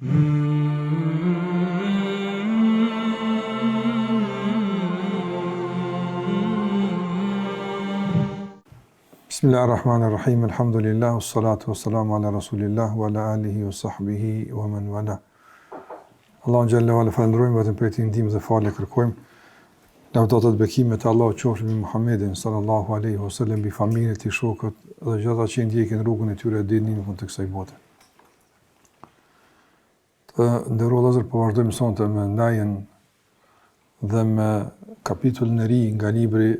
Bismillahirrahmanirrahim. Elhamdulillah, wassalatu wassalamu ala rasulillah wa ala alihi wa sahbihi wa man wala. Allahun xhelle ve ala falënderojmë vetëm prej tij ndihmë dhe falje kërkojmë. Lavdatat bekimet e Allahut qofshin mbi Muhammedin sallallahu alaihi wasallam, mbi familjen e tij, shokët dhe gjithë ata që ndjekin rrugën e tyre deri në fund të kësaj bote. Të nderuar vëllezër, po vazhdojmë sonte me ndajën dhe me kapitullin e ri nga libri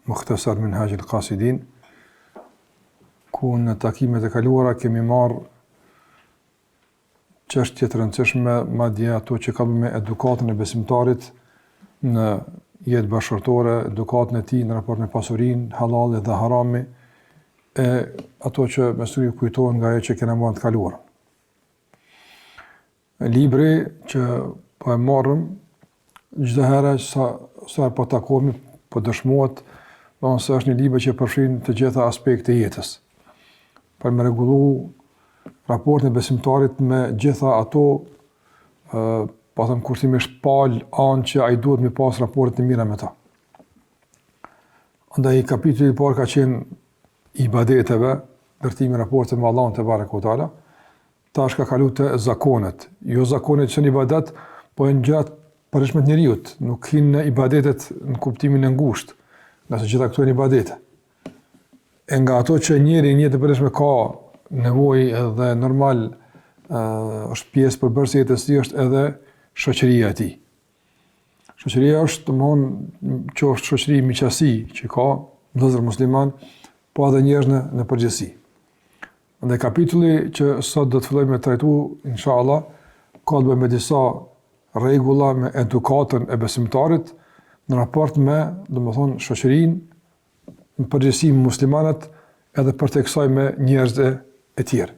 Muhtesar Minhaj el-Kasidin, ku në takimet e kaluara kemi marrë çështje të rëndësishme, madje ato që kanë me edukatën e besimtarit në jetë bashkëshortore, edukatën e tij në raport me pasurinë, halali dhe harami, e ato që me siguri kujtohen nga ajo që kena marrë në të kaluarën. Libri që po e marrim çdo herë sa sa po takohemi, po dëshmohet, domethënë se është një libër që përfshin të gjitha aspektet e jetës. Për me rregullu raportin e besimtarit me gjitha ato ë po them kushtimisht palë anë që ai duhet me pas raporte të mira me ta. Andaj kapitulli i parë ka qenë i ibadeteve, ndërtimi i raporteve me Allahun tebareke ve teala, Tash ka kalu te zakonet, jo zakonet që janë ibadet, po janë gjëra të përditshme të njeriut, nuk hin në ibadetet në kuptimin e ngushtë, ngase gjitha këto janë ibadete. E nga ato që njeri në jetën e përditshme ka nevojë edhe normal është pjesë përbërëse e jetës së tij është edhe shoqëria e tij. Shoqëria është, domthonë, qoftë shoqëri miqësi që ka vëllezër musliman, po edhe njerëz në në përgjithësi. Dhe kapitulli që sot do të fillojmë me trajtu, inshallah, ka të bëjë me disa rregulla me edukatën e besimtarit në raport me, domethënë, shoqërinë, në përgjithësi muslimanët edhe përtej kësaj me njerëzit e, e tjerë.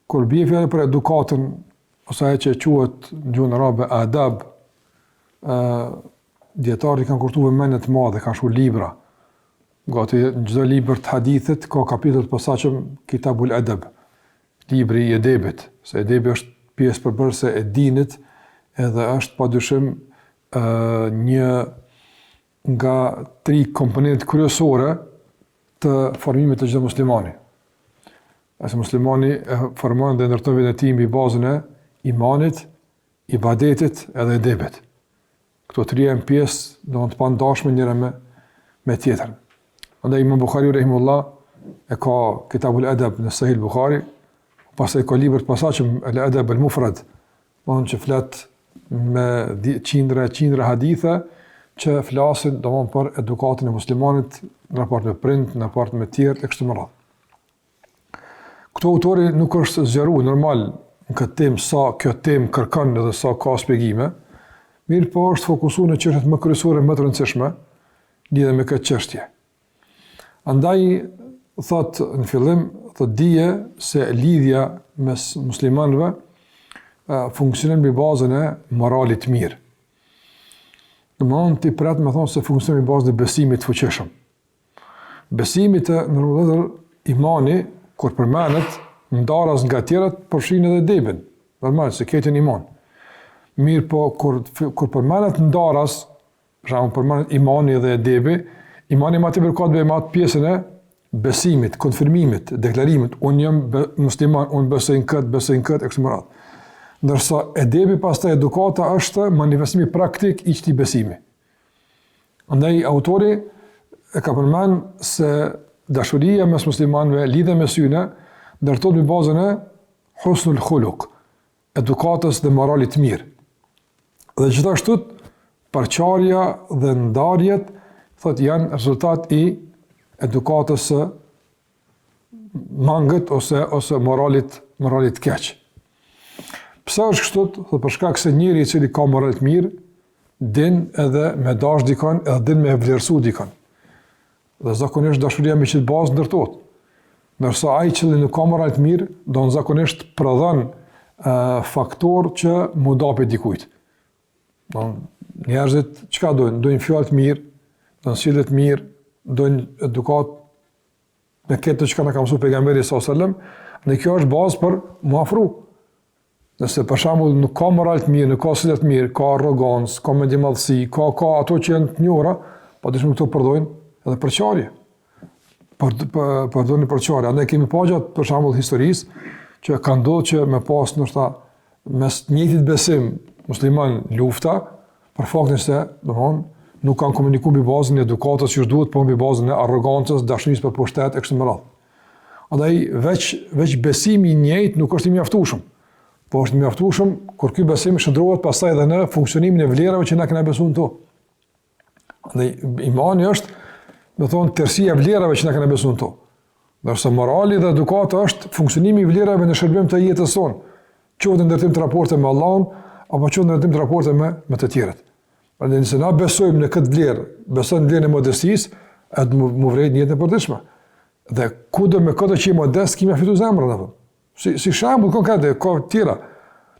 Kur bie fjala për edukatën ose ajo që quhet në gjuhën arabe adab, ë dijetarët i kanë kushtuar vëmendje të madhe, kanë shkruar libra, Gati në çdo libër të hadithit ka kapitull të posaçëm Kitabul Edeb, libri i edebit, se edebi është pjesë përbërëse e dinit edhe është padyshim ë një nga tri komponentët kryesore të formimit të çdo muslimani. Ase muslimani e formon dhe ndërton veten e tij mbi bazën e imanit, ibadetit edhe edebit. Këto tri janë pjesë, domethënë të pandashme njëra me me tjetrën. Andaj Imam Buhariu rahimullah e ka Kitabul Adab në Sahih Buhari, pastaj ka libër të posaçëm El Adab El Mufrad, domethënë që flet me qindra e qindra hadithe që flasin domethënë për edukatën e muslimanit në raport me prind, në raport me tjerë e kështu me radhë. Këtu autori nuk është zgjeru normal në këtë temë sa kjo temë kërkon edhe sa ka shpjegime, mirëpo është fokusu në çështjet më kryesore, më të rëndësishme, lidhur me këtë çështje. Andaj thot në fillim, thot dije se lidhja mes muslimanëve funksionon mbi bazën e moralit të mirë. Domethënë ti pret me thonë se funksionon mbi bazën e besimit të fuqishëm. Besimi të nderuar vëllezër, imani, kur përmendet, ndaras nga tjerat, përfshin edhe edebin. Normal, se këto janë iman. Mirëpo, kur, kur përmendet ndaras, për shembull përmendet imani dhe edebi, imani ma tepër ka të bëjë me atë pjesën e besimit, konfirmimit, deklarimit, unë jam musliman, unë besoj në këtë, besoj në këtë, e kështu me radhë. Ndërsa edebi pastaj edukata është manifestimi praktik i këtij besimi. Andaj autori e ka përmend se dashuria mes muslimanëve, lidhja mes tyne, ndërtohet mbi bazën e husnul khuluq, edukatës dhe moralit të mirë. Dhe gjithashtu përçarja dhe ndarjet thotë janë rezultat i edukatës së mangët ose ose moralit moralit të keq. Pse është kështu? Thotë për shkak se njeri i cili ka moral të mirë, din edhe me dash dikon, edhe din me vlerësu dikon. Dhe zakonisht dashuria me qit bazë ndërtohet. Ndërsa ai që nuk ka moral të mirë, do në zakonisht prodhon uh, faktor që m'u nda prej dikujt. Do njerëzit çka dojnë? Dojnë fjalë të mirë, dojnë sjellje të mirë, dojnë edukatë me këtë çka na ka mësuar pejgamberi sallallahu alajhi wasallam, dhe kjo është bazë për m'u afru. Nëse për shembull nuk ka moral të mirë, nuk ka sjellje të mirë, ka arrogancë, ka mendjemadhësi, ka ka ato që janë të njohura, padyshim këto prodhojnë edhe përçarje. Për për prodhojnë përçarje. Andaj kemi pa gjatë për shembull historisë që ka ndodhur që me pas ndoshta mes të njëjtit besim musliman lufta për faktin se, domthon, nuk kanë komunikuar mbi bazën e edukatës që duhet, por mbi bazën e arrogancës, dashurisë për pushtet e kështu me radhë. Andaj veç veç besimi i njëjtë nuk është i mjaftueshëm. Po është i mjaftueshëm kur ky besim shndërrohet pastaj edhe në funksionimin e vlerave që na kena besuar në to. Andaj imani është, do thonë, tërësia e vlerave që na kena besuar në to. Ndërsa morali dhe edukata është funksionimi i vlerave në shërbim të jetës sonë, qoftë në ndërtim të raporteve me Allahun apo qoftë në ndërtim të raporteve me me të tjerët. Prandaj nëse na besojmë në këtë vlerë, besojmë në vlerën e modestisë, edhe m'u vrejt në jetën e përditshme. Dhe kudo me këdo që je modest, ki me fitu zemrën, apo. Si, si shembull konkret, ka tjera.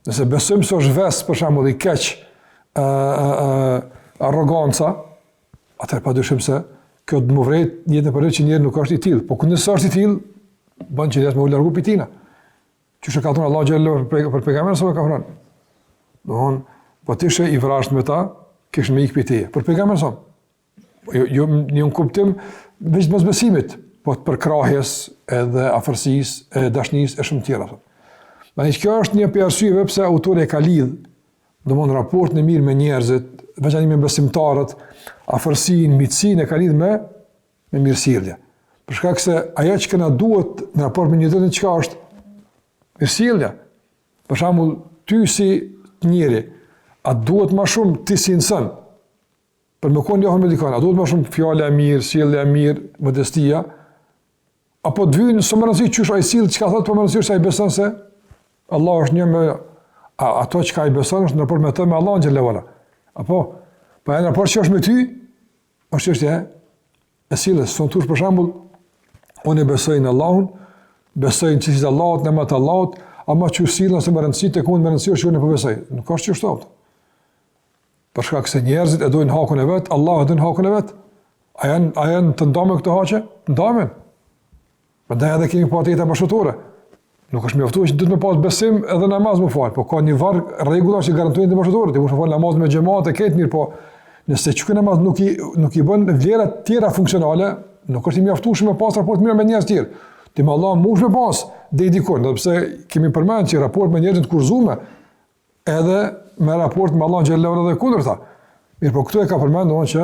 Nëse besojmë se është ves, për shembull, i keq, ë, ë, ë, arroganca, atëherë pa dyshim se kjo do m'u vrejt në jetën e përditshme që njeri nuk është i tillë. Po nëse është i tillë, bën që me u largu prej tina. Qysh e ka thonë Allahu xhelle për, për pejgamberin sa ka thonë. Domthon, po të ishe i vrazhd me ta, kishin me ikë prej teje. Për pejgamberin sa. Jo, jo në një kuptim veç të mosbesimit, po të përkrahjes edhe afërsisë, e dashnisë e shumë tjera. Prandaj kjo është një prej arsyeve pse autori e ka lidh, domthon raportin e mirë me njerëzit, veçanërisht me besimtarët, afërsinë, miqësinë e ka lidh me me mirësjellje. Për shkak se ajo që na duhet në raport me njëri-tjetrin çka është mirësjellja. Për shembull, ty si njeri, a duhet më shumë ti si insan? Për me konë afër me dikon, a duhet më shumë fjala e mirë, sjellja e mirë, modestia? Apo të vynë, s'o me rëndësi qysh ai sillet, çka thotë, po me rëndësi është ai beson se Allah është një me, a, ato çka ai beson është në raport me të me Allahun xhelle ve ala. Apo, po e në raport që është me ty, është çështja e sjelljes. Son tush për shembull, unë besoj në Allahun, besoj në cilësitë e Allahut, në emrat e Allahut, ama qysh sillet s'o me rëndësi tek unë me rëndësi është që unë po besoj. Nuk është qështu. Për shkak se njerëzit e dojnë hakun e vet, Allahu e don hakun e vet. A janë a janë të ndame këto haqe? Ndame. Prandaj edhe kemi pa te jeta bashkëshortore. Nuk është mjaftuar që duhet me pas besim edhe namaz me fal, po ka një varg rregulla që garantojnë jetën bashkëshortore, ti mund të fal namaz me xhamat e këtë mirë, po nëse qiky namaz nuk i nuk i bën vlera të tjera funksionale, nuk është i mjaftueshëm me pas raport mirë me njerëz të tjerë. Ti me Allah mund me pas deri dikund, edhe pse kemi përmend që raport me njerëzit kushtëzume, edhe me raport me Allahun xhelle ve ala dhe kundërta. Mirëpo këtu e ka përmend domethënë që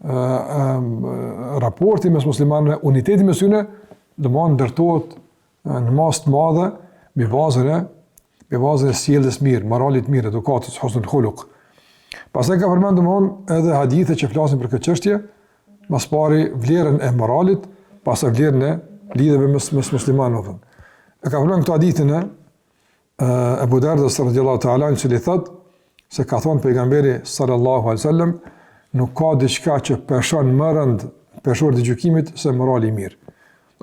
ë ë raporti mes muslimanëve, uniteti mes tyre, domethënë ndërtohet në masë të madhe mbi bazën e mbi bazën e sjelljes mirë, moralit mirë, edukatës, husnul khuluq. Pastaj ka përmend domethënë edhe hadithe që flasin për këtë çështje, më së pari vlerën e moralit, pastaj vlerën e lidhjeve mes mes muslimanëve. E ka përmend këtë hadithin e Ebu Derdës radiallahu ta'ala anhu, i cili thot se ka thonë pejgamberi sallallahu alaihi sallam nuk ka diçka që peshon më rënd peshore të gjykimit se morali i mirë.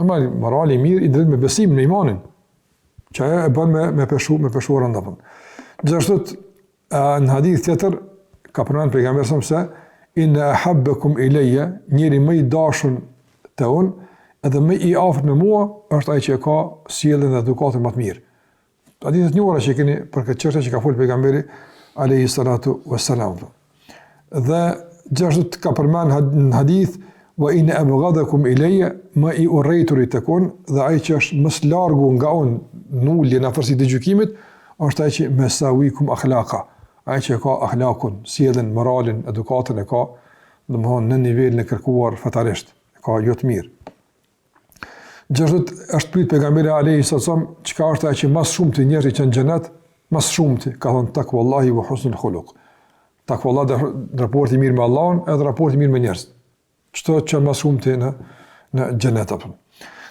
Normal, morali i mirë i drejt me besim në imanin, që ajo e bën me, me peshu, me peshu rënd apën. Gjithashtu, në hadith tjetër, ka përmend pejgamberi sallam se inne ehabbekum ilejje, njeri më i dashun te unë, edhe më i afërt me mua, është ai që e ka sjelljen dhe edukatën më të mirë. Hadithe të njohura që keni për këtë çështje që ka folë pejgamberi alayhi salatu wassalam. Dhe gjithashtu ka përmend në hadith wa inne ebgadakum ilejje, më i urrejturi tek unë dhe ai që është më së largu nga unë në ulje në afërsi të gjykimit, është ai që mesawikum akhlaka, ai që ka ahlakun, sjelljen, moralin, edukatën e ka, domthonë në nivelin e kërkuar fetarisht, e ka jo të mirë. Gjithashtu është pyet pejgamberi alayhi sallam, çka është ajo që më së shumti njerëzit çon në xhenet, më së shumti ka thënë takwallahi wa husnul khuluq. Takwa raporti i mirë me Allahun edhe raporti i mirë me njerëzit. Qëto çon më së shumti në në xhenet apo.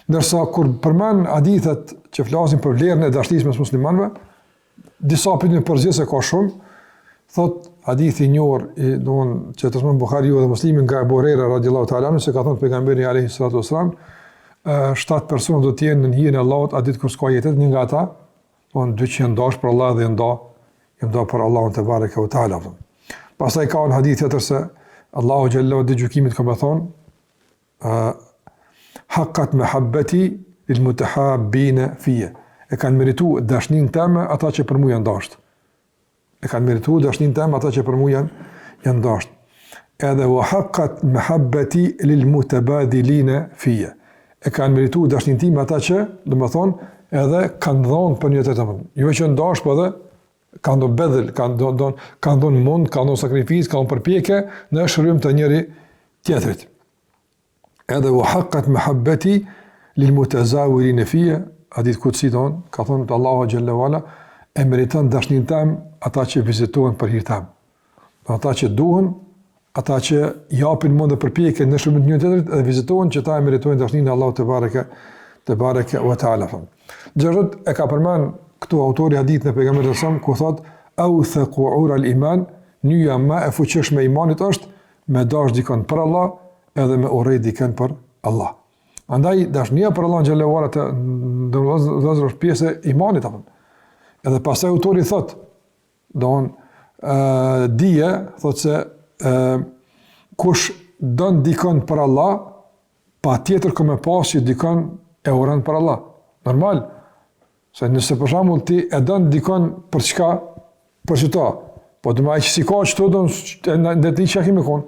Ndërsa kur përmend hadithet që flasin për vlerën e dashnisë mes muslimanëve, Disa prej tyre përzgjedh se ka shumë, thot hadithi i njohur i domthon që transmeton Buhariu dhe Muslimi nga Abu Huraira radhiyallahu ta'ala anhu se ka thënë pejgamberi alayhi salatu wasalam, shtatë persona do të jenë në hijen e Allahut atë ditë kur s'ka hije, një nga ata, domthon dy që janë dashur për Allah dhe janë da, janë da për Allahun tebareke ve teala. Pastaj ka një hadith tjetër se Allahu xhallahu ditën e gjykimit ka me thonë, Haqqat mahabbati lil mutahabbin fiyya. E kanë meritu dashninë teme ata që për mu janë dashtë. E kanë meritu dashninë teme ata që për mu janë, janë dashtë. Edhe wa haqqat mahabbati lil mutabadiline fije. E kanë meritu dashninë time ata që, domethonë, edhe kanë dhonë për njëri-tjetrin. Jo që janë dashtë, po edhe kanë dhonë bedel, kanë dhonë, kanë dhonë mund, kanë dhonë sakrificë, kanë dhonë përpjekje në shërbim të njëri tjetrit. Edhe wa haqqat mahabbati lil mutazawirin fiyya, hadith kudsi don, ka thonë Allahu xhelle ve ala, e meriton dashninë tem ata që vizitohen për hir tem. Ata që duhen, ata që japin mund dhe përpjekje në shërbim të njëri tjetrit dhe vizitohen që ata e meritojnë dashninë e Allahut tebareke tebareke ve teala. Gjithashtu e ka përmend këtu autori hadithin e pejgamberit sa ku thot authaqu ura al iman, nyja më e fuqishme e imanit është me dash dikon për Allah edhe me urrejt dikën për Allah. Andaj dashnia për Allahun xhelle ve ala të nderuar vëllezër është pjesë e imanit apo. Edhe pastaj autori thot, don ë dije thot se ë kush don dikon për Allah, patjetër ka me pas që dikon e urren për Allah. Normal, Se nëse për shembull ti e don dikon për çka? Për qëta. Po do më ai që s'i ka qëto don në ti çka kemi kon.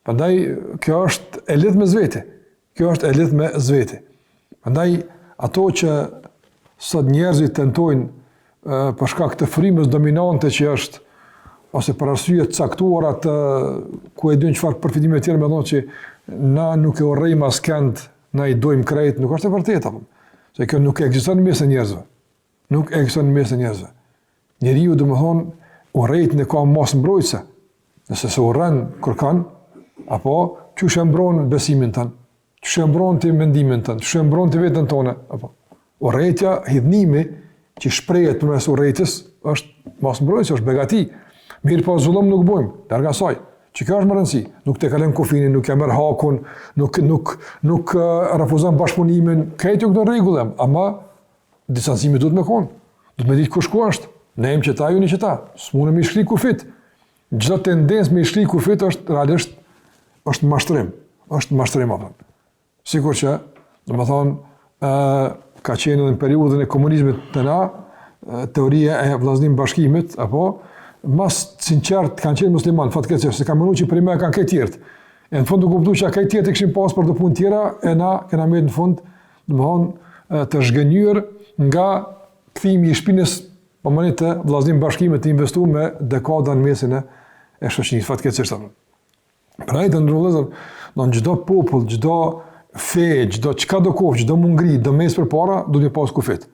Prandaj kjo është e lidhur me vete. Kjo është e lidhur me vete. Prandaj ato që sot njerëzit tentojnë për shkak të frymës dominante që është ose për arsye të caktuara të ku e din çfarë përfitime të tjera me thonë që na nuk e urrejmë askënd Na i dojmë krejt, nuk është e vërtetë apo. Se kjo nuk ekziston në mes të njerëzve. Nuk ekziston në mes të njerëzve. Njeriu domethonë urrejtjen e ka masë mbrojtëse. Nëse s'e urren kërkan, apo qysh e mbron besimin tënd, qysh e mbron ti mendimin tënd, qysh e mbron ti veten tënde, apo urrejtja, hidhnimi që shprehet përmes urrejtjes është masë mbrojtëse, është begati. Mirëpo zullum nuk bojmë, larg asaj. Që kjo është me rëndësi, nuk e kalon kufinin, nuk e merr hakun, nuk, nuk, nuk refuzon bashkëpunimin, krejt këto në rregull, ama distancimi duhet me konë, duhet me ditë kush ku është, ne jemi qëta, ju jeni qëta, s'mundemi me i shkri kufit, çdo tendencë me i shkri kufit është realisht, është mashtrim, është mashtrim, apo. Sikur që, domethonë, ë ka qenë edhe në periudhën e komunizmit te na, teoria e vllaznim bashkimit, apo, ma t'sinqert kanë qenë musliman, fatkeqësisht, se kanë menu që për me kanë krejt tjerët. E në fund u kuptu që krejt tjerët e kishin pas për do punë tjera, e na kena met në fund, domethonë, të zhgënjyer nga kthimi i shpinës po më të vllaznim bashkimit të investu me dekada në mesin e, e shoqërisë, fatkeqësisht. Pra të nderuar vëllezër, në çdo popull, çdo fe, çdo çka do koftë, çdo mungri, do me ecë përpara, duhet me pas kufit.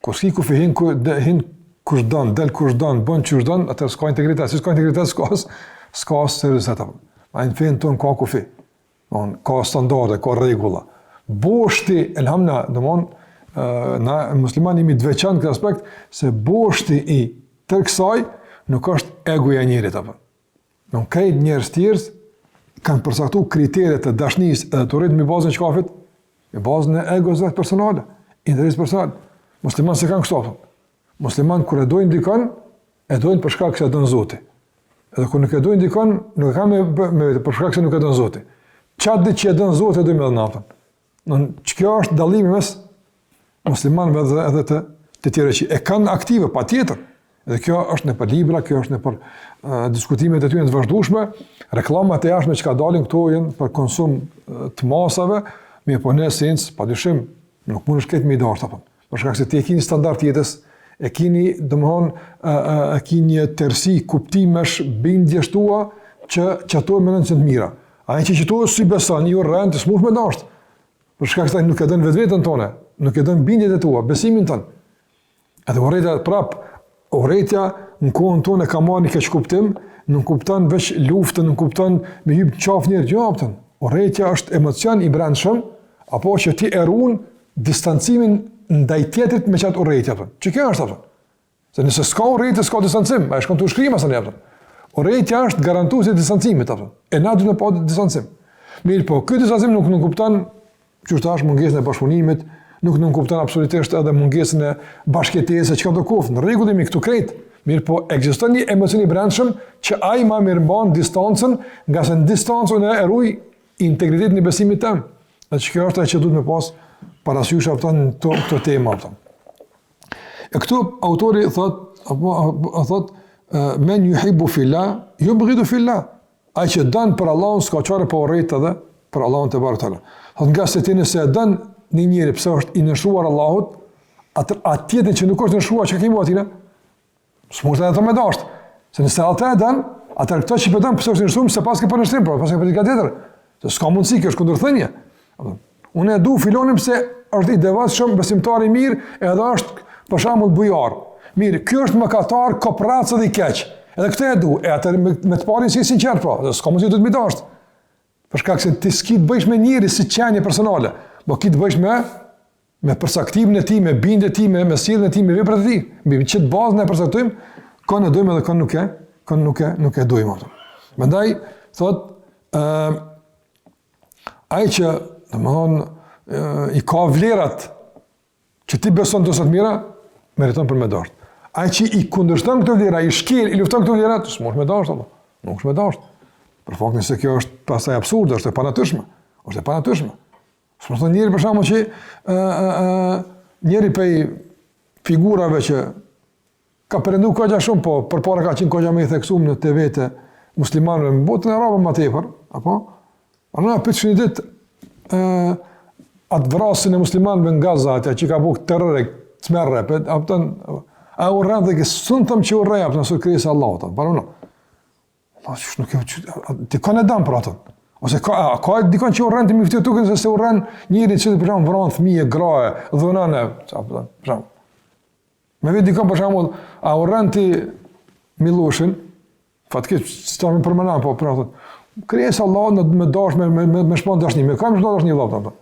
Kur s'ki kufi, hin, ku, de, hin kush don, del kush don, bën qysh don, atëherë s'ka integritet, si s'ka integritet, s'ka as, s'ka as seriozitet. A në fenë tonë ka kufi, don, ka standarde, ka rregulla. Boshti, elhamna, domthon, na musliman jemi të veçantë në këtë aspekt, se boshti i tërë kësaj nuk është egoja e njerit, apo. Në krejt njerëz tjerë kanë përcaktu kritere të dashnisë edhe të urrejtjes mbi bazën e çkafit, mbi bazën e egos vet personale, interes personal. Musliman s'e kanë kështu. Musliman kur e dojnë dikon, e dojnë për shkak se e don Zoti. Edhe kur nuk e dojnë dikon, nuk e kanë me, me vete për shkak se nuk e don Zoti. Qatë ditë që e don Zoti e dojmë edhe na. Në që kjo është dallimi mes muslimanëve dhe edhe të të tjerë që e kanë aktive patjetër. Dhe kjo është nëpër libra, kjo është nëpër uh, diskutimet e tyre të vazhdueshme, reklamat e jashtme që ka dalin këto janë për konsum të masave, mirëpo në esencë, padyshim, nuk mundesh krejt me i dashtë apo. Për shkak se ti e ke një standard jetës, e kini, domthon, e, e, e kini një tërësi kuptimesh, bindjesh tua që që ato e mendon që të mira. Ai që qëto s'i beson, i urren, ti s'mush me dashtë. Për shkak se nuk e don vetveten tonë, nuk e don bindjet e tua, besimin tënd. Edhe urrejtja prap, urrejtja në kohën tonë ka marrë një keqkuptim, nuk kupton veç luftën, nuk kupton me hyp në qafë njerëz, jo apëtën. Urrejtja është emocion i brendshëm, apo që ti e ruan distancimin ndaj tjetrit me qatë urrejtje, apëtën. Që kjo është, apëtën. Se nëse s'ka urrejtje, s'ka distancim, ai shkon tu shkri masanej, apëtën. Urrejtja është garantuesi i distancimit, apëtën. E na duhet me pa distancim. Mirëpo, ky distancim nuk nënkupton që është mungesën e bashkëpunimit, nuk nënkupton absolutisht edhe mungesën e bashkëjetesës, çka do koftë, në rregull jemi këtu krejt. Mirëpo, ekziston një emocion i brendshëm që ai ma mirëmban distancën, ngase në distancë unë e ruj integritetin e besimit tem. Dhe që kjo është ajo që duhet me pas parasysh apëton në këto, këto tema apëton. E këtu autori thot, apo, apo thot, men juhibbu fillah, jubgidu fillah. Ai që don për Allahun, s'ka çare pa urrejt edhe për Allahun tebareke ve teala. Thot ngase ti nëse e don një njeri pse është i nënshtruar Allahut, atë atë tjetrin që nuk është nënshtruar, çka kemi atina? S'mund të thotë me dashtë. Se nëse atë e don, atëherë këtë që po don pse është nënshtruar, s'e paske për nënshtrim, por paske për diçka tjetër. Se s'ka mundësi, kjo është kundërthënie. Unë e du filonin pse është i devotshëm, besimtar i mirë, edhe është për shembull bujar. Mirë, ky është mëkatar, koprrac edhe i keq. Edhe këtë e du, e atëherë me, me të parin s'je i sinqert pra, dhe s'ka mundësi të të mi dashtë. Për shkak se ti s'ki të bëjsh me njeri si qenie personale, po ki të bëjsh me me përcaktimin e tij, me bindjen e tij, me me sjelljen e tij, me veprat e tij. Mbi qët bazë ne përcaktojmë kon e dojmë edhe kon nuk e, kon nuk e nuk e dojmë atë. Prandaj thot ë ai që, domethënë, i ka vlerat që ti beson të sot mira, meriton për me dashtë. Ai që i kundërshton këto vlera, i shkel, i lufton këto vlera, s'munsh me dashtë, Allah. Nuk është me dashtë. Për faktin se kjo është pastaj absurde, është e panatyrshme. Është e panatyrshme. S'mund të njeri për shembull që ë ë ë njëri prej figurave që Ka perëndu kogja shumë, po përpara ka qenë kogja më i theksuar në TV të muslimanëve në botën arabe më tepër, apo? A na pyet një ditë ë atë vrasjen e muslimanëve në Gaza, atë që ka bërë terror, tmerr, po a kupton, a urren dhe s'un them që urrej, apo nëse krijesa e Allahut, apo no. Po që nuk e ti kanë e dan për atë. Ose ka a, ka dikon që urren ti me fytyrë tukën se se urren njërin që për shembull vran fëmijë, gra, dhunon, çfarë po thon, për shembull. Me vetë dikon për shembull, a urren ti Milloshin? Fatkeq, s'ta më përmendon, po për atë. Krijesë Allahu në me dash me me me, me shpon dashni, me kam shpon dashni vëlla.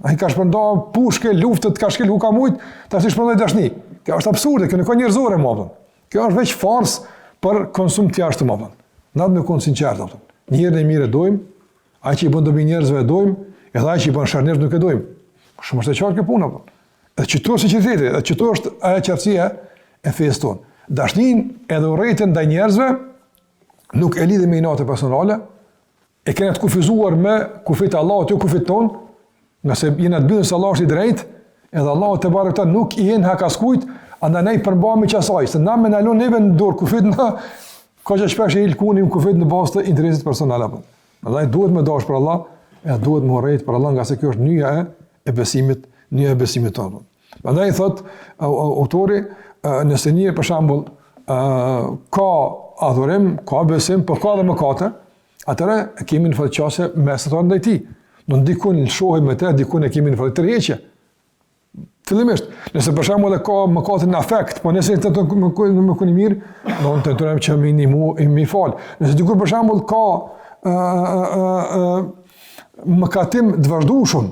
Ai ka shpërnda pushkë luftë, ka shkel ku ka mujt, tash i shpërndaj dashni. Kjo është absurde, kjo nuk ka njerëzore më apo. Kjo është veç farsë për konsum të jashtëm apo. Na me kon sinqert apo. Njerin e mirë e dojmë, ai që i bën dobi njerëzve e dojmë, edhe ai që i bën sherr njerëzve nuk e dojmë. Shumë është e qartë kjo punë apo. Dhe qëtu është sinqeriteti, dhe qëtu është ajo qartësia e fesë tonë. Dashninë edhe urrejtjen ndaj njerëzve nuk e lidhim me inate personale, e kena të kufizuar me kufit e Allahut, jo kufit tonë, ngase jena të bindur se Allah është i drejtë, edhe Allahu tebareke teala nuk i hin hak askujt, andaj ne i përmbahemi qasaj, se na me na lon neve në dorë kufit na, ka që shpesh i lkunim kufit në bazë të interesit personal apo. Andaj duhet me dash për Allah, e duhet me urrejt për Allah, ngase kjo është nyja e e besimit, nyja e besimit tonë. Prandaj thot autori, nëse një për shembull ka adhurim, ka besim, po ka edhe mëkate, atëherë e kemi një farë qasje mesatare ndaj tij. Do dikun lëshohemi me të, dikun e kemi një farë tërheqje. Fillimisht, nëse për shembull e ka mëkatin në afekt, po nëse të të më më kuni mirë, do të tentojmë që me ndihmu e me fal. Nëse dikur për shembull ka ë ë ë mëkatim të vazhdueshëm,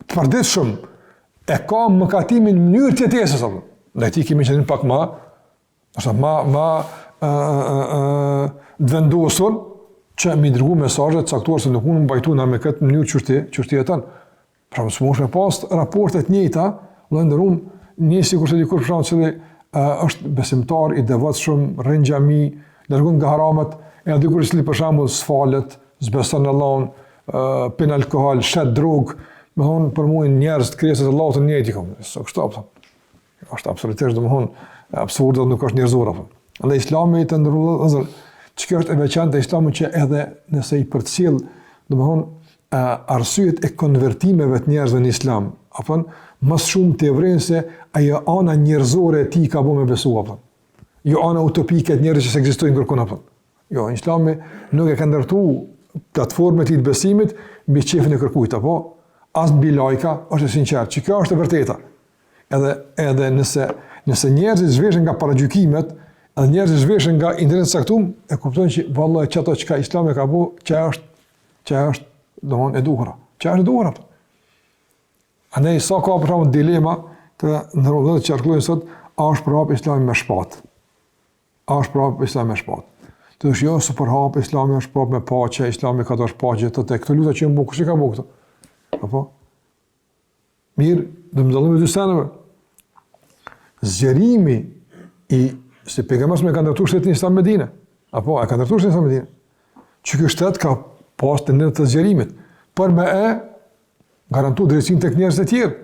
të përditshëm, e ka mëkatimin në mënyrë të jetesës apo. Ndaj tij kemi qenë pak më, ose më më ë ë ë të vendosur që me i dërgu mesazhe të caktuar se nuk mund të mbajtu na me këtë mënyrë që ti që ti jeton. Pra s'munsh me pas raporte të njëjta, vëlla i nderum, një sikurse dikush për shembull cili është besimtar i devotshëm, rrin n'xhami, largohet nga haramet, e dikush i cili për shembull s'falet, s'beson në Allahun, pin alkohol, shet drogë, me thonë për mua njerëz të krijesës së Allahut të njëjtë kam. S'o kështu apo. Është absolutisht domthon absurde nuk është njerëzore apo. Andaj Islami të nderuar vëllezër, që kjo është e veçantë e Islamit që edhe nëse i përcjell, domthon arsyet e konvertimeve të njerëzve në Islam, apo më shumë ti vren se ajo ana njerëzore e tij ka bo me besu apo. Jo ana utopike të njerëzve që s'ekzistojnë kërkun apo. Jo, Islami nuk e ka ndërtu platformën e tij të besimit mbi qefin e kërkujt apo as mbi lajka, është e sinqertë, që kjo është e vërteta. Edhe edhe nëse nëse njerëzit zhveshen nga paragjykimet, edhe njerëzit zhveshen nga interesat e caktuar, e kuptojnë që vallahi qato çka Islami ka bo, që është që është domthon e duhura. Që është e duhura. Andaj sa ka për shembull dilema të nderuar vëllezër që qarkullojnë sot, a është përhap Islami me shpatë? A është përhap Islami me shpatë? Të është jo s'u përhap Islami është përhap me paqe, Islami ka dash paqe të të këto lufta që janë bo, kush i ka bo këto? Apo? Mirë, do me dallu mes dy seneve. Zgjerimi i, se pejgamberi e ka ndërtu shtetin islam në Medine, apo, e ka ndërtu shtetin islam në Medine, që ky shtet ka pas tendencë të zgjerimit, për me e garantu drejtësinë tek njerëzit e tjerë.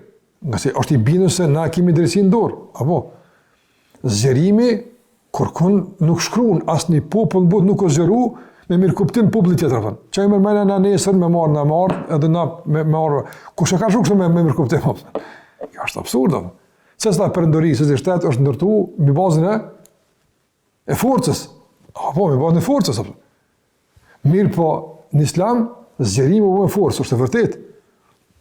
Ngase është i bindur se na kemi drejtësinë në dorë, apo? Zgjerimi, kurkun nuk shkruan, asnjë popull në botë nuk u zgjeru me mirëkuptim popullit tjetër, apo. Çka i merr mendja na nesër me marrë, na marrë, edhe na me marrë. Kush e ka shkru kështu me, me mirëkuptim, apo? Kjo është absurd, apo. Secila perandori, secili shtet është ndërtu mbi bazën e e forcës. Apo, mbi bazën e forcës, apo. Mirëpo, në islam, zgjerimi u bë me forcë, është e vërtetë.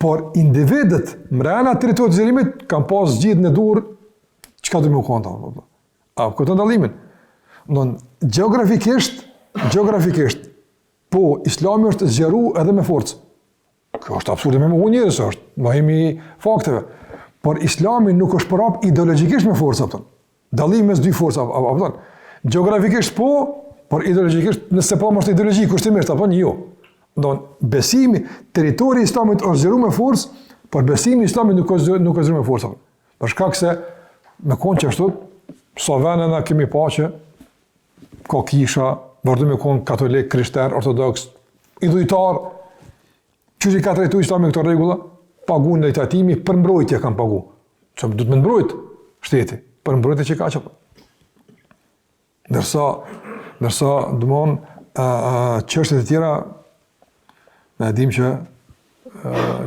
Por individët, mrena territorit të zgjerimit, kanë pas zgjidhjen në dorë, çka do me konë, apo. A, kupton dallimin? Don, gjeografikisht, gjeografikisht, po, islami është zgjeru edhe me forcë. Kjo është absurde me mohu njeri, se është mohim i fakteve. Por islami nuk është përhap ideologjikisht me forcë, apo. Dallimi mes dy forcave, apo apo. Gjeografikisht po, por ideologjikisht nëse po është ideologji kushtimisht apo jo. Don besimi, territori i Islamit është zgjeruar me forcë, por besimi i Islamit nuk është nuk është zgjeruar me forcë. Për shkak se me kon qashtu, sa vende na kemi pa që ka kisha, vazhdojnë me kon katolik, krishter, ortodoks, idhujtar, Qysh i ka trajtu islami këto rregulla? Pagun lloj tatimi, për mbrojtje kanë pagu. Që duhet me mbrojt shteti, për mbrojtje që ka që. Ndërsa, ndërsa, domethënë, çështjet e tjera, ne e dim që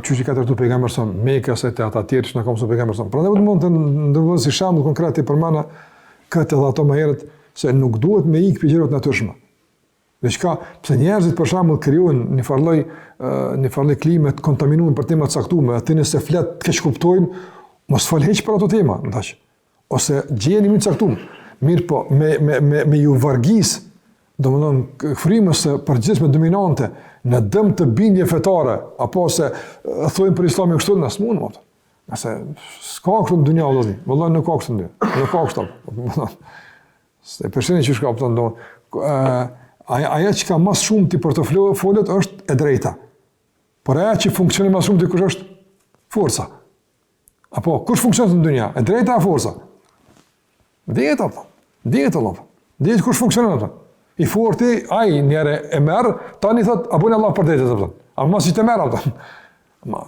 qysh i ka trajtu pejgamberi sa Mekës e të ata tjerë që na ka mësuar pejgamberi sa. Prandaj mund të ndërmend si shembull konkret i përmenda këtë edhe ato më herët se nuk duhet me ikë prej gjërave të natyrshme. Diçka, pse njerëzit për shembull krijojnë një farë lloj një farë lloj klime të kontaminuar për tema të caktuara, aty nëse flet të keqkuptojnë, mos fol hiç për ato tema, ndash. Ose gjeni më të caktuar. Mirëpo, me me me me ju vargis, domethënë frymës së përgjithshme dominante në dëm të bindje fetare, apo se thonë për Islamin kështu, na s'mund më. Nëse s'ka kështu në dynja vëllazë, vallahi nuk ka kështu në dynja. Nuk ka kështu. Se përshëni që shka pëtën donë, ajo që ka ma s'shumti për të folet është e drejta. Por ajo që funksionon ma s'shumti kush është? Forca. Apo, kush funksionon në dynja? E drejta a forca? Dihet, apo. Dihet, apo. Dihet kush funksionon, apo. I forti, ai njëherë e merr, tani thot, a bën Allah për drejtë, apo. A mos i të merr, apo. Ma,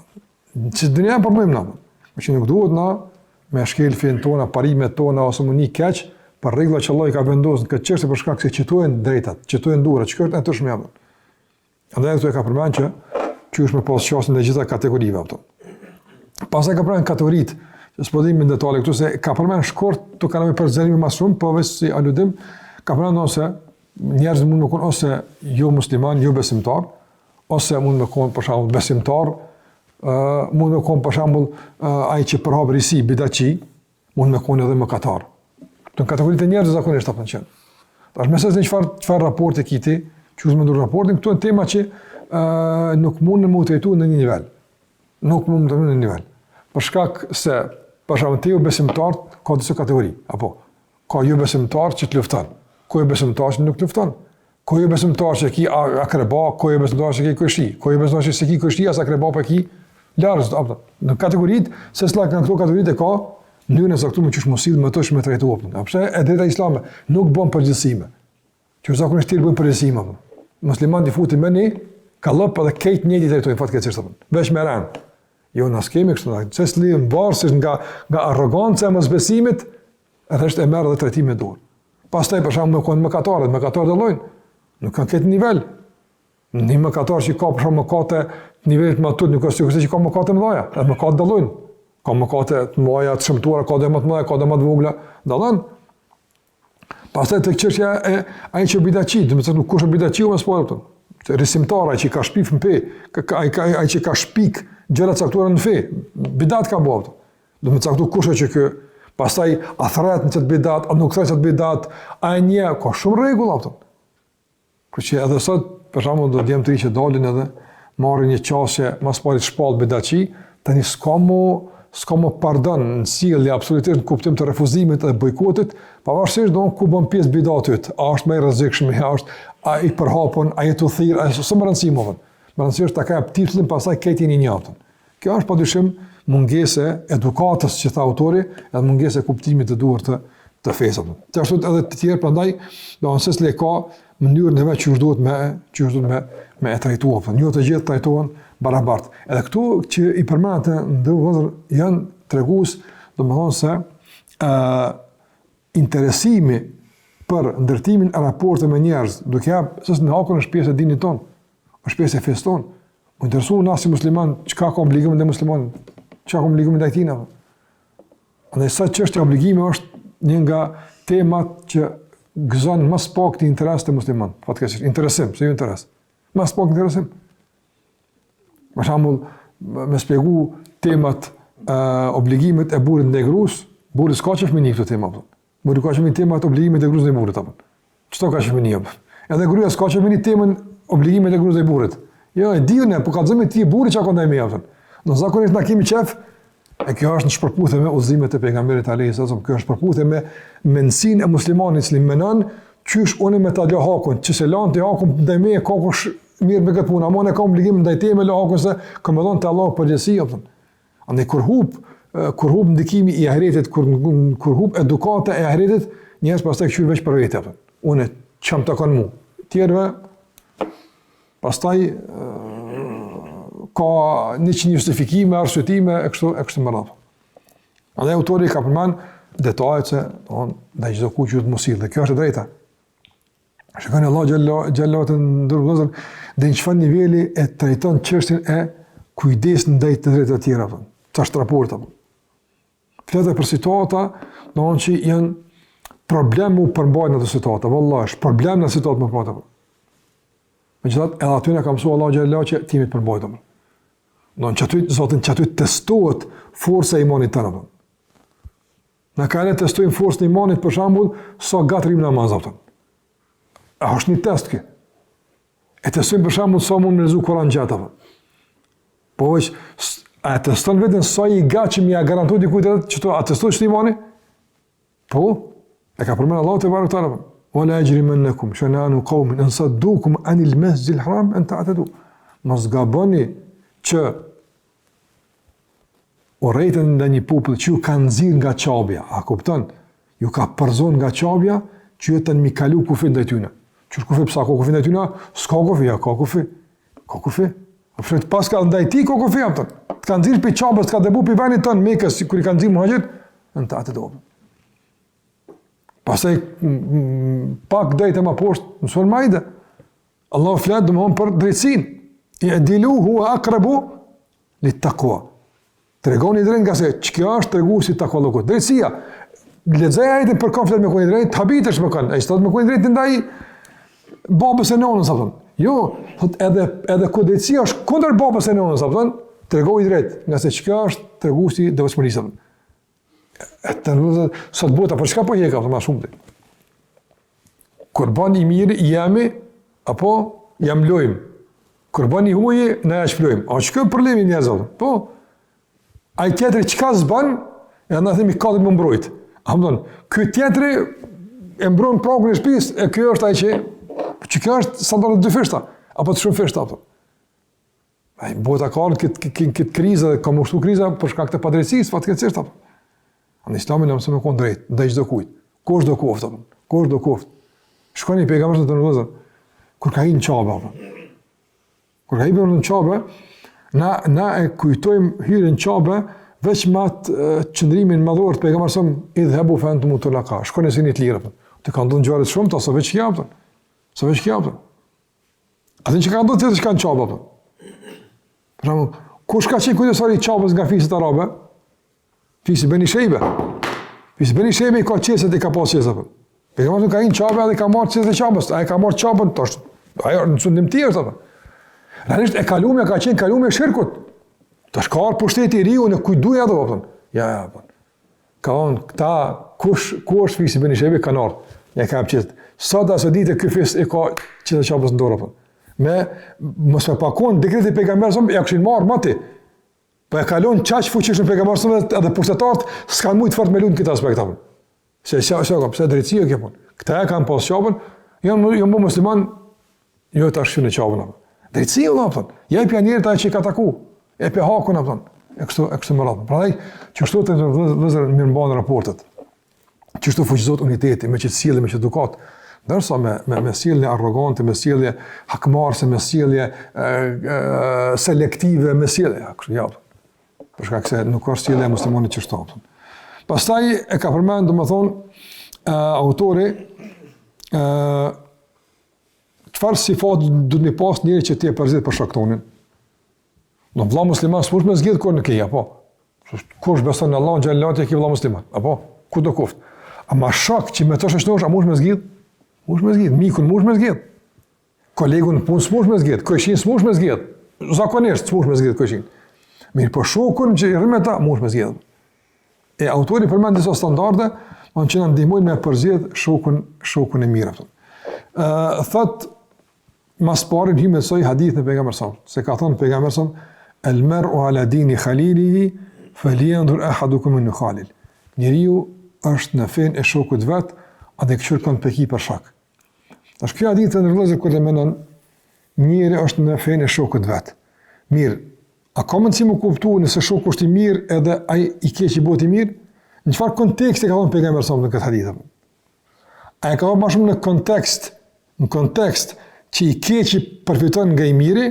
Që dynja po bëjmë na. Po që nuk duhet na me shkel fenë tona, parimet tona ose me ni keq për rregulla që Allahu i ka vendosur në këtë çështje për shkak se qëto janë drejtat, qëto janë duhurat, që është e natyrshme apo. Andaj këtu e ka përmend që qysh me pas qasje në gjitha kategorive apo. Pastaj ka përmend kategoritë, që s'po hyjmë në detale këtu se ka përmend shkurt, të ka nevojë për zgjerim më shumë, po veç si aludim, ka përmend ose njerëz mund të konë ose jo musliman, jo besimtar, ose mund me konë për shembull besimtar, ë mund me konë për shembull ai që përhap risi bidatçi, mund me konë edhe mëkatar. Këto në kategoritë e njerëzve zakonisht apo që. Tash me secilin çfarë çfarë raporti ki ti, qysh me ndërru raportin, këto janë tema që ë nuk mund me u trajtu në një nivel. Nuk mund të në një nivel. Për shkak se për shembull te jobesimtar ka disa kategori, apo Ka jobesimtar që të lufton, ka jobesimtar që nuk të lufton. Ka jobesimtar që ki akreba, ka jobesimtar që ki kojshi, ka jobesimtar që s'e ki kojshi, as akreba po ki larg, apo. Në kategoritë, secila nga këto kategoritë e ka mënyrën e caktuar qysh me u sill me to me trajtu apo. A pse e drejta islame nuk bën përgjithësime. Që zakonisht tjerë bëjnë përgjithësime apo. Muslimanët i futin me një kallëp edhe krejt njëjtë i trajtojnë fatkeqësisht apo. Veç me rend. Jo, na s'kemi kështu, na secili varësisht nga nga arroganca e mosbesimit, edhe është e merr edhe trajtimin e duhur. Pastaj për shembull me konë mëkatarët, mëkatarët dallojnë. Nuk kanë këtë nivel. Një mëkatar që ka për shembull mëkate të nivelit më të nuk është sikurse që ka mëkate të mëdha, edhe mëkatet dallojnë. Ka mëkate të mëdha, të shëmtuara, ka dhe më të mëdha, ka dhe më të vogla, dallon. Pastaj tek çështja e ai që bidatçi, do të thotë kush është bidatçi më së pari këtu. Risimtar ai që ka shpif në fe, ka ai ka ai që ka shpik gjëra të caktuara në fe, bidat ka bërë. Do me caktu kush është që kë, pastaj a thret në qët bidat, a nuk thret në qët bidat, a e një, ka shumë rregulla apo. Kështu që edhe sot, për shembull, do djem të ri që dalin edhe marrin një qasje më së pari shpall bidatçi, tani s'ka më s'ka më pardon në sjellje absolutisht në kuptim të refuzimit dhe bojkotit, pavarësisht do ku bën pjesë bidati yt, a është më i rrezikshëm, a është a i përhapun, a je tu thirr, a s'është me rëndësi më. Me rëndësi është ta ka titullin pastaj krejt jeni një atë. Kjo është padyshim mungesë e edukatës që tha autori, edhe mungesë e kuptimit të duhur të të fesë. Të ashtu edhe të tjerë, prandaj, do në secili ka mënyrën e vet që duhet me që duhet me me e trajtuar, po jo të gjithë trajtohen barabart. Edhe këtu që i përmendët të nderuar vëllezër janë tregues, domethënë se ë interesimi për ndërtimin e raporteve me njerëz, duke ja secilin hakun është pjesë e dinit tonë, është pjesë e fesë tonë. U interesu na si musliman, çka ka obligim ndaj muslimanit, çka ka obligim ndaj tina. Andaj sa çështja e obligimeve është një nga temat që gëzon më së pakti interes te muslimanët. Fatkeqësisht, interesim, se jo interes. Më së pakti interesim. Për shembull, me shpjegu temat e obligimet e burrit ndaj grus, burri s'ka qef me ni këto tema. Po. Burri ka qef me ni temat obligimet e grus ndaj burrit apo. Qëto ka qef me ni apo. Edhe gruaja s'ka qef me ni temën obligimet e grus ndaj burrit. Jo, e di unë, po kallzomni ti burri çka ka ndaj meje apo. Ne zakonisht na kemi qef E kjo është në shpërputhje me udhëzimet e pejgamberit alayhi sallam, kjo është në shpërputhje me mendësinë e muslimanit i cili menon qysh unë me ta lë hakun, që s'e lan ti hakun ndaj meje ka kush merret me këtë punë, ama unë kam obligim ndaj teje me lë hakun se kam me dhon te Allahu përgjegjësi, apo. Andaj kur hup, kur hup ndikimi i ahiretit, kur kur hup edukata e ahiretit, njerëz pastaj kqyrin veç për vete, apo. Unë çka më takon mua. Tjerëve Pastaj ka një justifikime, arsyetime e kështu e kështu me radhë. Andaj autori ka përmend detajet se don ndaj çdokujt që të mos dhe kjo është e drejta. Shikoni Allahu xhalla xhalla të nderuar vëllezër, deri në çfarë niveli e trajton çështjen e kujdesit ndaj të drejtave të tjera, apo. Çfarë raporti apo. Flet për situata, domethënë që janë problem u përmbajt në ato situata, vallahi, është problem në situatë me përmbajt. Megjithatë, edhe aty na ka mësuar Allahu xhalla që të jemi të përmbajtur. Domethënë që aty, zaten që aty testohet forca e imanit tënd. Na ka ne testojmë forcën e imanit, për shembull, sa gat rrim namaz, apo. A është një test ky? E testojmë për shembull sa mund me lexu Kur'an gjatë, apo. Po veç, a e teston veten sa i gatshëm ja garantu dikujt edhe që to, a testohet qëtu imani? Po, e ka përmend Allahu tebareke ve teala. Wa la yajrimannakum shana'anu qaumin an saddukum anil masjidil haram an ta'tadu. Mos gaboni që urrejtja ndaj një populli që ju ka nxirr nga Qabja, a kupton? Ju ka përzon nga Qabja që ju tani mi kalu kufi ndaj tyne. Qysh kufi, pse ka kufi ndaj tyne? S'ka kufi, ja ka kufi. Ka kufi. A përshët paska ndaj tij ka kufi, a kupton. Të ka nxirr prej Qabës, të ka dëbu prej venit tënd, Mekës, kur i ka nxirr muhaxhirët, an ta'tedu. Pastaj, pak dajte ma poshtë, në suren Maide. Allahu flet domethënë për drejtësinë. I'dilu hua akrabu lit takua. Tregoni drejt ngase që kjo është tregues i takvallëkut. Drejtësia, lexoje ajetin për kon flet me kon drejt, habitesh me kon. Ai thotë me kon drejt ndaj babës e nënës apo. Jo, thot edhe edhe kur drejtësia është kundër babës e nënës apo, tregohu i drejt, ngase që kjo është tregues i devotshmërisë. E të nderuar, sot bota për çka po hjek apo më shumë. Kur bën i mirë jemi apo ja mlojmë. Kur bën i huaj na ja shplojmë. A çka problemi njerëzve? Po. Ai tjetri çka s'bën, e na themi ka të më mbrojt. A më thon, ky tjetri e mbron pragun e shtëpisë, e ky është ai që që kjo është standarde të dyfishta apo të shumëfishta apo. Ai bota ka ardhur këtë këtë këtë krizë dhe ka m'u shtu kriza për shkak të padrejtësisë, fatkeqësisht apo. Në Islamin na mëson me kon drejt, ndaj çdo kujt. Kush do koftë apo? Kush do koftë? Shikoni pejgamberi të nderuar kur ka hyrë në Qabe apo. Kur ka hyrë në Qabe, na na e kujtojmë hyrjen në Qabe veç me atë qëndrimin madhor të pejgamberit sa idhhebu fe entumu tulaka. Shkoni se jeni të lirë apo. Të kanë ndodhur ngjarje shumë, ta s'o veç kjo apo. S'o veç kjo apo. A din çka ka ndodhur tjetër çka në Qabe apo? Për shembull, kush ka qenë kujdestari i Qabës nga fiset arabe? Fisi Beni Shejbe. Fisi Beni Shejbe i ka çelësat i ka pas çelësat apo. Pejgamberi ka hyrë në Qabe dhe ka marrë çelësat e Qabës. Ai ka marrë Qabën tash. Ajo në sundim të tij apo. Realisht e kalumja ka qenë kalumja e shirkut. Tash ka ardhur pushteti i ri unë kujt duja do apo. Ja, ja, apo. Ka thonë, këta, kush, ku është fisi Beni Shejbe, kanë ardhë. Ja ka jep çelësat. Sot asaj dite ky fis e ka çelësat e Qabës në dorë, apo. Me, mos me pas kon dekreti i pejgamberit, ja kishin marrë mati. Po e kalon qaq fuqishëm pejgamberi edhe, edhe pushtetarët s'kanë mujtë fort me lujt në këtë aspekt, apo. Se, se, se, pse drejtësia kjo punë. Këta e kanë pas Qabën, janë, janë bo musliman, jo tash në Qabën, apo. Drejtësia, apo. Jepja njerit ajo që i ka taku, jepja hakun, apo. E kështu, e kështu me radhë. Prandaj, qështu të vëllezër mirëmbahen raportet, qështu fuqizohet uniteti, me qëtë sjellje, me qëtë edukatë, ndërsa me, me, me sjellje arrogante, me sjellje hakmarrëse, me sjellje e, e, selektive, me sjellje, ja, kështu, ja, apo. Për shkak se nuk është sjellja e muslimanit qështu. Pastaj e ka përmend, domethënë, autori ë çfarë sifat duhet me pas njeri që ti e përzgjedh për shok tonin? Në vlla musliman s'mush me zgjedh kur nuk e apo? Kush beson në Allahun xhelle ti e ke vlla musliman, apo? Kudo koftë. Ama shok që me të shoqërohesh, a mush me zgjedh? Mush me zgjedh, mikun mush me zgjedh. Kolegun në punë s'mush me zgjedh, kojshin s'mush me zgjedh. Zakonisht s'mush me zgjedh kojshin. Mirëpo shokun që rri me ta, mush me zgjedh. E autori përmend disa standarde, domethënë që na ndihmojnë me përzgjedh shokun, shokun e mirë. Ë thot ma s'pari në hymje të saj hadithin e pejgamberit sa, se ka thonë pejgamberi sa el mer'u ala dini khalilihi falyanzur ahadukum men yukhalil. Njeriu është në fenë e shokut vet, andaj kqyr kon pe ki për shok. Tash ky hadith të nderuar vëllezër kur e menon, njeri është në fenë e shokut vet. Mirë, a ka mundësi me kuptu nëse shoku është i mirë edhe ai i keqi bëhet i mirë? Në çfarë konteksti ka thonë pejgamberi sa në këtë hadith? A e ka thonë më shumë në kontekst, në kontekst që i keqi përfiton nga i miri,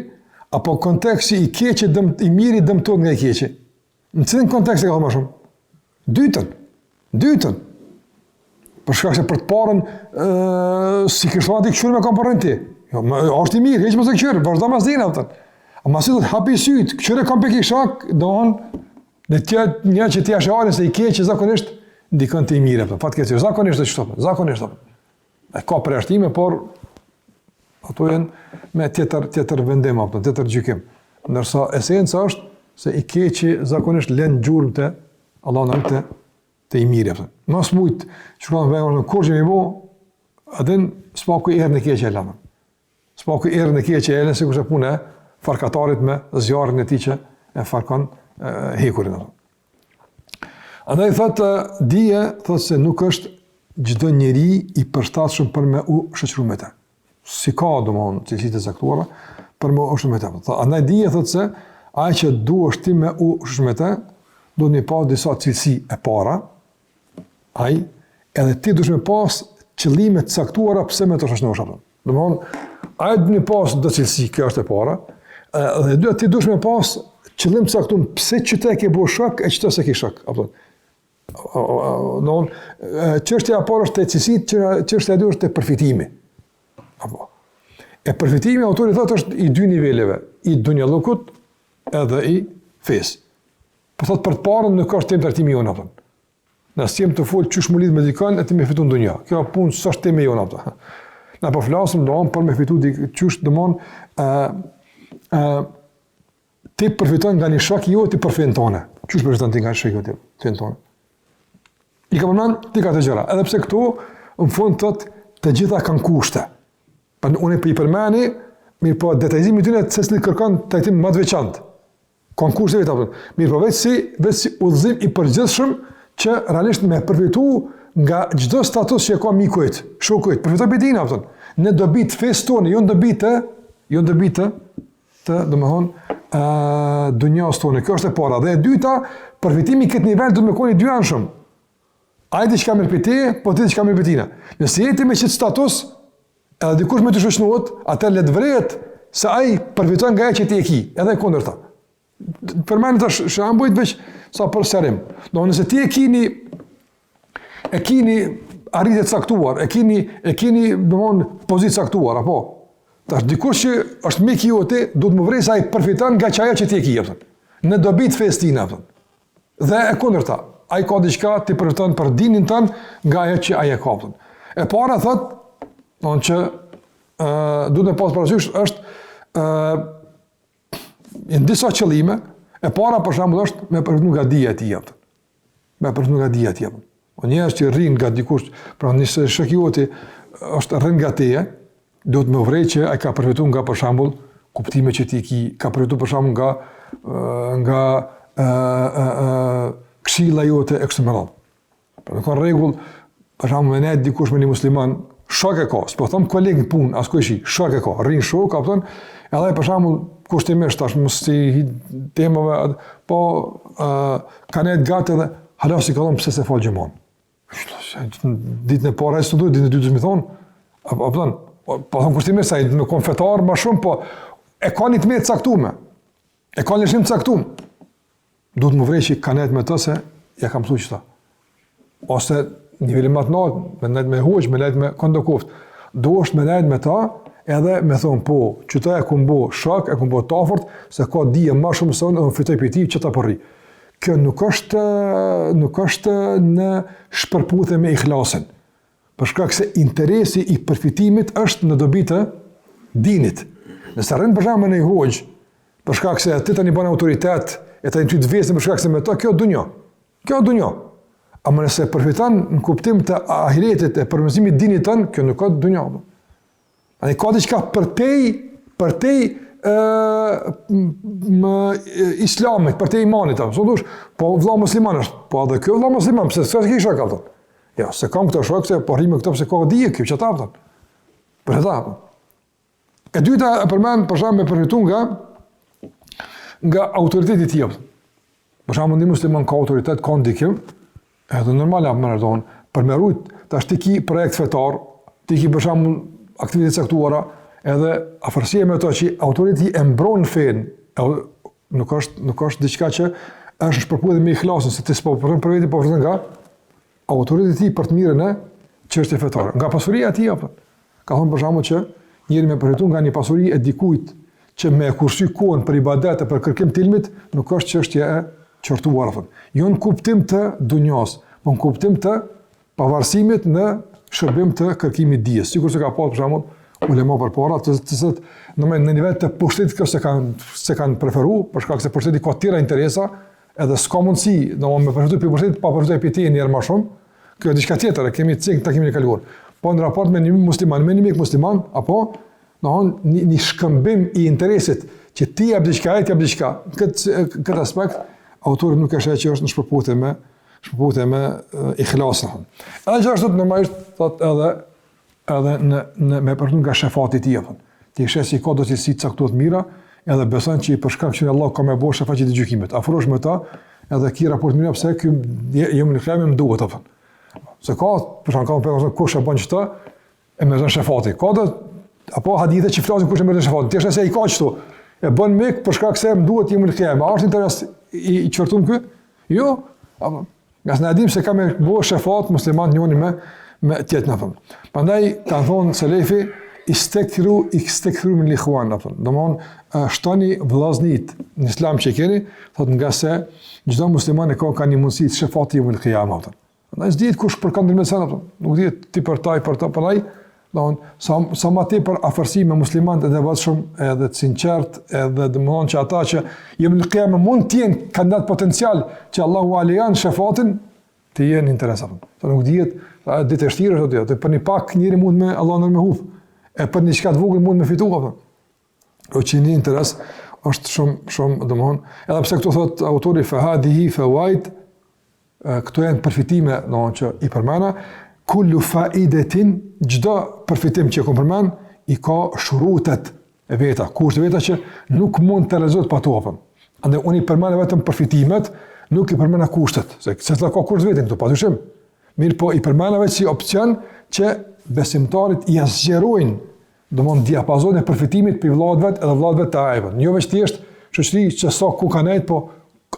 apo kontekst që i keqi dëm, i miri dëmtohet nga i keqi? Në cilin kontekst e ka thonë më shumë? Dytën. Dytën. Për shkak se për të parën, ë s'i kish thonë ti kqyr me kon po rrin ti. Jo, më, është i mirë, hiç mos e kqyr, vazhdo mas dina atë. Ama si do të hapi syt, kqyre kon pe ki shok, domthon në të një që ti është se i keqi zakonisht ndikon te i miri apo. Fatkeqësisht zakonisht është kështu, zakonisht apo. E ka përjashtime, por ato janë me tjetër tjetër vendim apo tjetër gjykim. Ndërsa esenca është se i keqi zakonisht lën gjurmë te Allahu na te te i miri apo. Mos mujt, shkruan vënë kur jemi bo, a din s'paku erën e keqe e lënë. S'paku erën e keqe e lënë sikurse puna e farkatarit me zjarrin e tij që e farkon hekurin apo. Andaj thotë dije, thotë se nuk është çdo njeri i përshtatshëm për me u shoqëru me të. S'i ka domthon cilësi të caktuara për me u shoqëru me të. Thotë, andaj dije thotë se ai që duhesh ti me u shoqëru me të, duhet me pas disa cilësi e para, ai edhe ti duhesh me pas qëllime të caktuara pse me të shoqërohesh apo. Domthon, ai duhet me pas do cilësi, kjo është e para, dhe e dyta ti duhesh me pas qëllim të caktuar pse qëtë e ke bo shok e qëtë s'e ke shok, apo. Domthon, çështja e parë është te cilësitë, çështja e dytë është te përfitimi. Apo. E përfitimi autori thotë është i dy niveleve, i dunjallukut edhe i fesë. Po thotë për të parën nuk është temë trajtimi jonë, apo. Na s'jem tu fol qysh m'u lidh me dikon e ti me fitu në dunja. Kjo punë s'është temë jona apo. Na po flasim domthon për me fitu dik qysh domthon ë ë ti përfiton nga një shok i joti për fenë tonë. Qysh përfiton ti nga një shok i joti për fenë tonë? I ka përmend ti këto gjëra. Edhe pse këtu në fund thot të gjitha kanë kushte. Po unë po i përmeni, mirëpo detajizimi i tyre secili kërkon trajtim më të veçantë. Kanë kushte vetë apo. Mirëpo veç si, veç si udhëzim i përgjithshëm që realisht me përfitu nga çdo status që e ka miku yt, shoku yt, përfitoj prej tina, apo. Në dobi të fesë tonë, jo në dobi të, jo në dobi të, të, domethënë, ë dunjas tonë. Kjo është e para. Dhe e dyta, përfitimi këtë nivel duhet me kon i dyanshëm. Ai diçka merr prej teje, po ti diçka merr prej tina. Nëse je ti me qit status, Edhe dikush me të shoqërohet, atëherë le të vret se ai përfiton nga ajo që ti e ki, edhe e kundërta. Përmend tash shembujt veç sa për sqarim. Do nëse ti e kini e kini arritje të caktuar, e kini e kini domthon pozitë të caktuar apo tash dikush që është mik i joti, duhet me vrej se ai përfiton nga ajo që ti e ki, apo. Në dobi të fesë tina, apo. Dhe e kundërta, ai ka diçka ti përfiton për dinin tënd nga ajo që ai e ka. E para thot, don që ë duhet me pas parasysh është ë në disa qëllime, e para për shembull është me përfitu nga dija e tij, apo. Me përfitu nga dija e tij. O njerëz që rrinë nga dikush, pra nëse shoku joti është rrin nga teje, duhet me vrej që ai ka përfitu nga për shembull kuptime që ti ki, ka përfitu për shembull nga nga ë ë ë këshilla jote e kështu me radhë. Pra nuk ka rregull, për shembull me nejt dikush me një musliman, shok e ka, s'po them koleg në punë, as kojshi, shok e ka, rrin shok, a kupton, edhe për shembull kushtimisht tash mos t'i hi temave, po ë ka nejt gati edhe hala s'i ka thonë pse s'e fal xhuman. Ditën e parë ai s'do, ditën e dytë më thon, a kupton, po, po thon kushtimisht ai me kon fetar më shumë, po e ka një të metë caktuar. E ka një lëshim të caktuar. Duhet me vrejt që ka nejt me të se ja kam mësu qëta. Ose niveli më të lartë, me nejt me hoxhë, me nejt me këndo koftë. Duhesh me nejt me ta edhe me thonë po, qëta e kum bo shok, e kum bo të afërt, se ka dije ma shumë se unë, unë fitoj prej tij, qëta po rri. Kjo nuk është, nuk është në shpërputhje me ihlasin. Për shkak se interesi i përfitimit është në dobi të dinit. Nëse rrin për shembull me një hoxhë, për shkak se ti tani bën autoritet, e tani ty të vesin për shkak se me të kjo dunja. Kjo dunja. Ama nëse përfiton në kuptim të ahiretit e përmirësimit dinit tënd, kjo nuk ka dunja. Ani ka diçka përtej, përtej ë më islamit, përtej imanit, apo thosh, po vëlla musliman është, po edhe ky vëlla musliman, pse s'ka kisha ka thonë. Jo, s'e kam këtë shok se po rrimë këto pse ka dije ky çata thonë. Për ata. Po. E dyta e përmend për shembull me përfitu nga nga autoriteti i tij. Për shembull, një musliman ka autoritet, ka ndikim, edhe normal apo më thonë, për me rujt, tash ti ki projekt fetar, ti ki për shembull aktivitete të caktuara, edhe afërsia me to që autoriteti e mbron fenë, nuk është nuk është diçka që është në shpërputhje me ihlasin, se ti s'po përfiton për vete, po përfiton nga autoriteti i tij për të mirën e çështjes fetare. Nga pasuria e tij apo. Ka thonë për shembull që njeri me përfitu nga një pasuri e dikujt që me e kursy kohën për ibadet e për kërkim të ilmit, nuk është çështje e qortuar, apo. Jo në kuptim të dunjas, po në kuptim të pavarësimit në shërbim të kërkimit dijes. Sikurse ka pas për shembull ulema përpara, të cilët në në nivel të pushtetit kjo s'e kanë s'e kanë preferu, për shkak se pushteti ka tjera interesa, edhe s'ka mundësi, domethënë me përfitu prej pushtetit pa përfitu prej teje një herë më shumë. Kjo është diçka tjetër, e kemi cek takimin e kaluar. Po në raport me një musliman, me një mik musliman, apo domethënë një, një shkëmbim i interesit që ti jep diçka, ai jep diçka. Në këtë këtë aspekt autori nuk e sheh që është në shpërputhje me shpërputhje me ihlasin. Edhe gjithashtu normalisht thot edhe edhe në në me përfitu nga shefati i tij apo. Ti sheh se ka do cilësi të caktuara të mira, edhe beson që për shkak që Allah ka me bo shefat ditën e gjykimit. Afrohesh me ta, edhe ki raport mirë pse ky jeumul kijame më duhet apo. Se ka për shkak ka për kush e bën çto e meriton shefatin. Ka do apo hadithe që flasin kush e meriton shefatin. Ti sheh se i ka çto. E bën mik për shkak se më duhet jeumul kijame. A është interes i, i qortum ky? Jo. Apo Ngase na e dimë se ka me bo shefat musliman njoni me, me tjetrin, apo. Prandaj, kanë thonë selefi, istekthiru, istekthiru minel ihuan, apo. Domethonë, shtoni vllaznit në islam që keni, thotë ngase çdo musliman e ka ka një mundësi të shefatit jeumul kijame, apo. Prandaj, s'dihet kush për kanë ndërmjet apo. Nuk dihet ti për ta, për ta, për ai, Domethonë, sa, sa ma tepër afërsi me muslimanët e devotshëm edhe të sinqert, edhe domethonë që ata që jeumul kijame mund të jenë kandidat potencial që Allahu ua lejon shefatin, të jenë interes apo. Se nuk dihet, a ditë e vështirë është ajo, për një pak njeri mund me Allah në me hup, e për një çka të vogël mund me fitu apo. O që një interes është shumë, shumë, domethonë, edhe pse këtu thot autori fa hadihi fawaid, Këto janë përfitime, domethonë që i përmena, kullu faidetin, çdo përfitim që e kom përmen, i ka shurutet e veta, kushtet e veta që nuk mund të realizohet pa to, apo. Andaj, unë i përmena vetëm përfitimet, nuk i përmena kushtet, se secila ka kushtet e veta këtu, pa dyshim. Mirëpo, i përmena veç si opcion që besimtarit ia zgjerojnë Domthon diapazonin e përfitimit prej vëllaut vet edhe vëllaut vet të ajvën. Jo veç thjesht shoqëri që sa ku ka nejt, po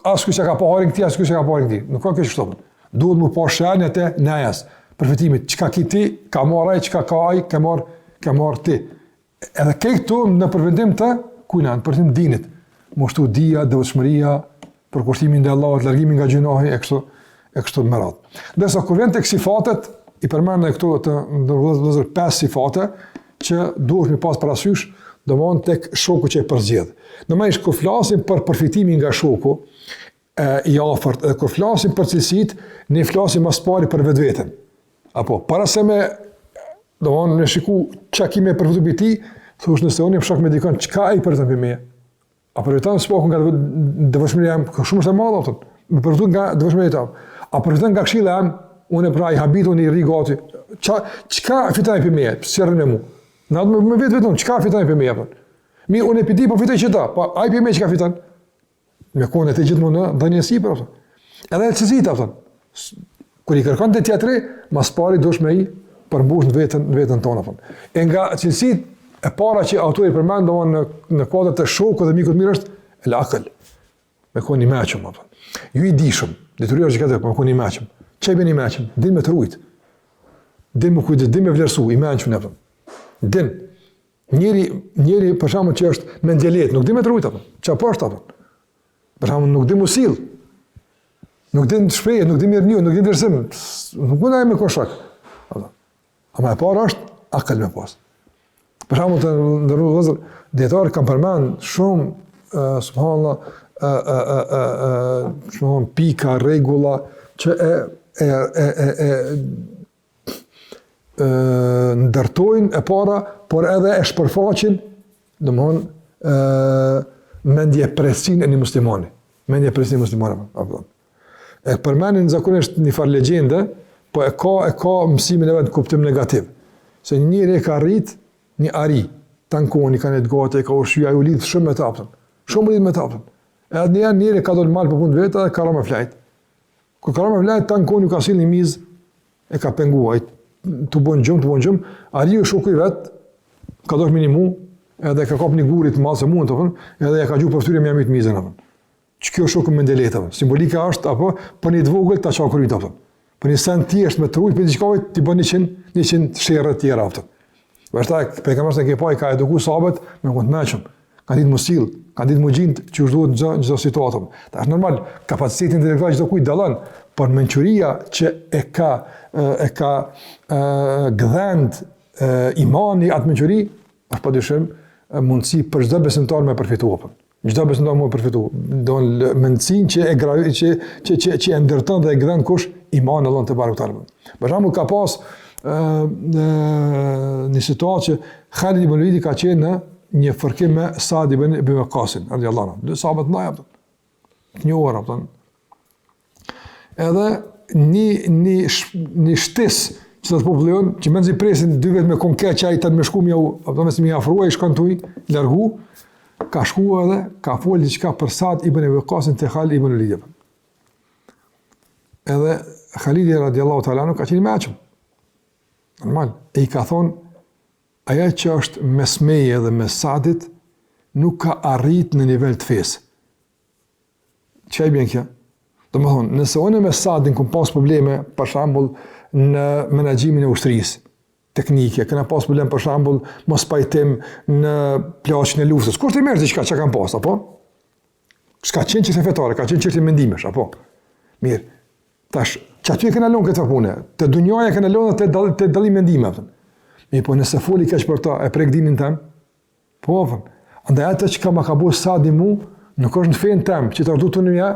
askush s'e ka pa hajrin këtij, askush s'e ka pa hajrin këtij. Nuk ka kështu. Duhet me pa shenjat e nejas, përfitimit. Çka ki ti, ka marr ai, çka ka ai, ka marr, ka marr ti. Edhe ke këtu në përfundim të kujna, në përfundim dinit. Me u shtu dija, devotshmëria, përkushtimi ndaj Allahut, largimi nga gjynahi e kështu e kështu me radhë. Ndërsa kur vjen tek sifatet, i përmendën këtu të nderuar vëllezër pesë sifate që duhet me pas parasysh, domthon tek shoku që e përzgjedh. Normalisht kur flasim për përfitimin nga shoku e, i afërt edhe kur flasim për cilësitë, ne flasim më së pari për vetveten. Apo para se me domthon me shiku çka ki me përfitu prej tij, thosh nëse unë jam shok me dikon çka ai përfiton prej meje. A përfiton së paku nga devotshmëria jem, kjo shumë është e madhe, apo. Me përfitu nga devotshmëria jem. A përfiton nga këshilla jem, unë pra i habit, unë i rri gati. Çka çka fiton prej meje? Pse rrin me mua? Na me, me vetë vetëm, çka fiton prej meje apo? Mirë, unë prej tij po fitoj qeta, po ai prej meje çka fiton? Me konë të gjithmonë në dhënie sipër, apo. Edhe cilësitë, apo. Kur i kërkon te tjetri, ma s'pari duhesh me i përmbush në veten, në veten tonë, apo. E nga cilësitë e para që autori përmend domthon në në kuadër të shokut dhe mikut mirë është el akël. Me konë i mençëm, apo. Jo i dijshëm, dituria është diçka, po me kon i mençëm. Çka i bjen i mençëm? Din me të rujt. Din me kujdes, din me vlerësu, i mençëm apo. Din. Njeri, njeri për shembull që është mendjelehtë, nuk din me të rujt apo. Çka po është apo? Për shembull nuk din m'u sill. Nuk din të shprehet, nuk din mirë nuk din vlerësim. Nuk mund ai me kon shok. Apo. Ama e para është akël me pas. Për shembull të nderuar vëllezër, dijetarët kanë përmend shumë uh, subhanallah ë ë ë ë ë shumë pika rregulla që e e e e e e ndërtojnë e para, por edhe e shpërfaqin, domthon ë mendjemprehtësinë e një muslimani, mendjemprehtësinë e muslimanit, apo. E përmendin zakonisht një farë legjende, po e ka e ka mësimin e vet kuptim negativ. Se një njeri e ka rrit një ari, tanë kohën i ka nejt gati, e ka ushqy, ai u lidh shumë me ta, apëton. Shumë u lidh me ta, apëton. Edhe një herë njeri ka dalë n'mal për punë të veta dhe ka ra me flajt. Kur ka ra me flajt, tanë kohën ju ka sill një mizë, e ka pengu, ai tu bo n'gjumë, tu bo n'gjumë, ariu shoku i vet, ka dasht me i nimu, edhe ka kap një gur të madh se mund, apëton, edhe ja ka gju për fytyre me ja myt mizën, apëton. Që kjo shoku mendjelehtë, apo. Simbolika është, apo, për një të vogël ta çan kryt, apo. Për një sen thjesht me t'rujt, për diçka t'i bën 100, 100 sherre të tjera, apo. Vërtet, pejgamberi sa ke pa i ka eduku sahabët me kon të mençëm. Ka ditë m'u sill, ka ditë m'u gjind që duhet në çdo çdo situatë. Tash normal, kapaciteti intelektual i çdokujt dallon, por mençuria që e ka e ka e, gdhend e, imani atë mençuri, është padyshim mundësi për çdo besimtar me përfitu apo. Çdo besimtar me përfitu, do mendësinë që e gravi, që që që që e ndërton dhe e gdhend kush imani Allahun tebareke teala. Për shembull ka pas ë në një situatë që Khalid ibn Walid ka qenë në një fërkim me Saad ibn Abi Waqqasin, radiallahu anhu. Dy sahabët më apo. Të njohur apo. Edhe një një një shtis që thotë populli jonë, që mezi presin dy vetë me kon keq ai tan me shku me u, apo me i afru ai shkon tuj largu, ka shku edhe ka fol diçka për Saad ibn Abi Waqqasin te Khalid ibn Walid. Edhe Khalidi radiallahu ta'ala anhu ka qenë i mençëm. Normal, e i ka thonë ajo që është mes meje dhe mes Saadit nuk ka arrit në nivel të fesë. Çka i bjen kjo? Domethonë, nëse unë me Sadin kum pas probleme, për shembull, në menaxhimin e ushtrisë, teknike, kena pas problem, për shembull, mospajtim në plaçkën e luftës. Kushti merr diçka që kam pas, apo? S'ka qenë çështje fetare, ka qenë çështje mendimesh, apo? Mirë. Tash, qaty e kena lonë këtë punë? Te dunjaja e kena lonë te dall te dallim mendime, apo. Mirëpo nëse foli keq për ta, e prek dinin tem, Po, po. Andaj atë që ka ma ka bo Sadi mu, nuk është në fenë tem, që të ardu të në ja,